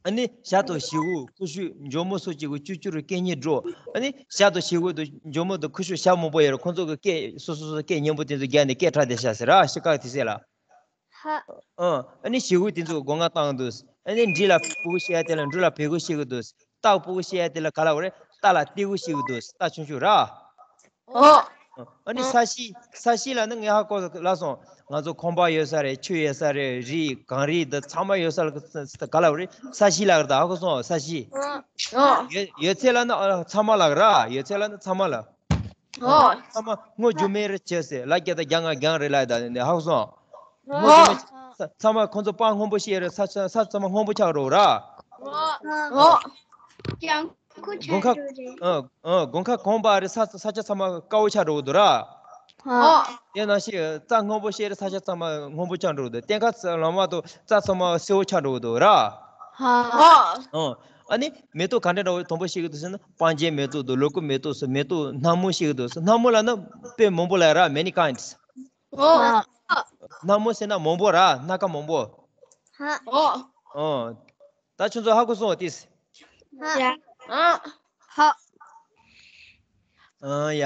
ཨ་ནི་ཞྭ་དང་བྱི་ཝུ་ཀུ་ཤུ་འཇོལ་མོ་སོགས་ཀྱི་གི་ཅུ་ཅུ་རུ་སྐད་སྙན་སྒྲོག་ཨ་ནི་ཞྭ་དང་བྱི་ཝུ་དང་འཇོལ་མོ་དང་ཀུ་ཤུ་ཞྭ་མང་པོ་ཡོད་རེད། ཁོང་ཚོ་གི་སྐད་སོ་སོ་སོ་སྐད་སྙན་པོ་དེ་ཚོ་རྒྱག་ནས་སྐད་གྲགས་དེ་ཤར་ཟེར་ར། ཤི་ཀ་གི་དུས་ཚོད་ལ། ཧ། ཨ། ཨ་ནི་བྱི་ཝུ་དེ་ཚོ་སྒོ་ང་བཏང་འདུག་ཨ་ནི་འབྲི་ལ་ཕྲུ་གུ་སྐྱེ་ཡ་དེ་ལ་འབྲི་ལ་བལ་གུ་ཟེར་གི་འདུག་རྟ་ཕྲུ་གུ་སྐྱེ་ཡ་དེ་ལ་ག་ལབ་རེད། རྟ་ལ་ཏི་གུ་ཟེར་གི་འདུག་རྟ་ཆུང་ཆུང་ར། ཨོ། ཨ་ནི་ས་གཞི། ས་གཞི་ལབ་ན་ངས་ཧ་གོ་ལབ་སོང་། ང་ཚོ་ཁང་པ་ཡོད་ས་རེད། ཆུ་ཡོད་ས་རེད། རི་གངས་རི་འདི་ཚང་མ་ཡོད་ས་ལ་ག་ལབ་རེད། ས་གཞི་ལབ་རེད། ད་ཧ་གོ་སོང་། ས་གཞི། ཨོ། ཡོད་ཡོད་ཚད་ལབ་ན་ཨ་ཚང་མ་ལབ་ར། ཡོད་ཚད་ལབ་ན་ཚང་མ་ལབ། ཨོ། ཚང་མ་སྔོ་ལྗང་མེར་བྱས་ཟེར། ལ་རྒྱ་དང་རྒྱ་ང་རྒྱང་རེད་ལ་ད་ནི་ཧ་གོ་སོང་། སྔོ་ལྗང་མེར། ཨོ། ཚ་ཚང་མ་ཁོང་ཚོ་པང་སྔོན་པོ་ཤེས་རེད། ས་ས་ས་ཚང་མ་སྔོན་པོ་ཆགས་འགྲོ་ར། ཨོ། ཨོ། ལྗང་ཁུ་ཆགས་དགུན་ཁ་འགྲོ་རེད། ཨ་ཨ་དགུན་ཁ་གོམ་པ་རེད། ས་ས་ཆ་ཚང་མ་དཀར་པོ་ཆགས་འགྲོ་གི་འདུག་ར། ཨོ། དེ་ནང་བཞིན་རྩྭ་སྔོན་པོ་ཤེས་རེད། ས་ཆ་ཚང་མ་སྔོན་པོ་ཆགས་འགྲོ་གི་འདུག་སྟོན་ཁ་ལམ་བར་དུ་རྩྭ་ཚང་མ་སེར་པོ་ཆགས་འགྲོ་གི་འདུག་ར། ཨོ། ཨོ། ཨ་ནི་མེ་ཏོག་ག་འདྲ་འདྲ་བོ་དང་པོ་ཤེས་གི་འདུག་ཟེར་ན། སྤང་རྒྱན་མེ་ཏོག་དང་ལུ་གུ་མེ་ཏོག་སོགས། མེ་ཏོག་སྣ་མོ་ཤེས་གི་འདུག་སྣ་མོ་ལབ་ན་དཔེ་མང་པོ་ལབ་ར། many kinds། ཨོ། སྣ་མོ་ཟེར་ན་མང་པོ་ར། སྣ་ཁ་མང་པོ། ཧ། ཨོ། ཨོ། ད་ཁྱོད་ཚོ་ཧ་གོ་སོང་བ་ཏིས། ཧ། ཡ། ཨ། ཧ། ཨ་ཡ།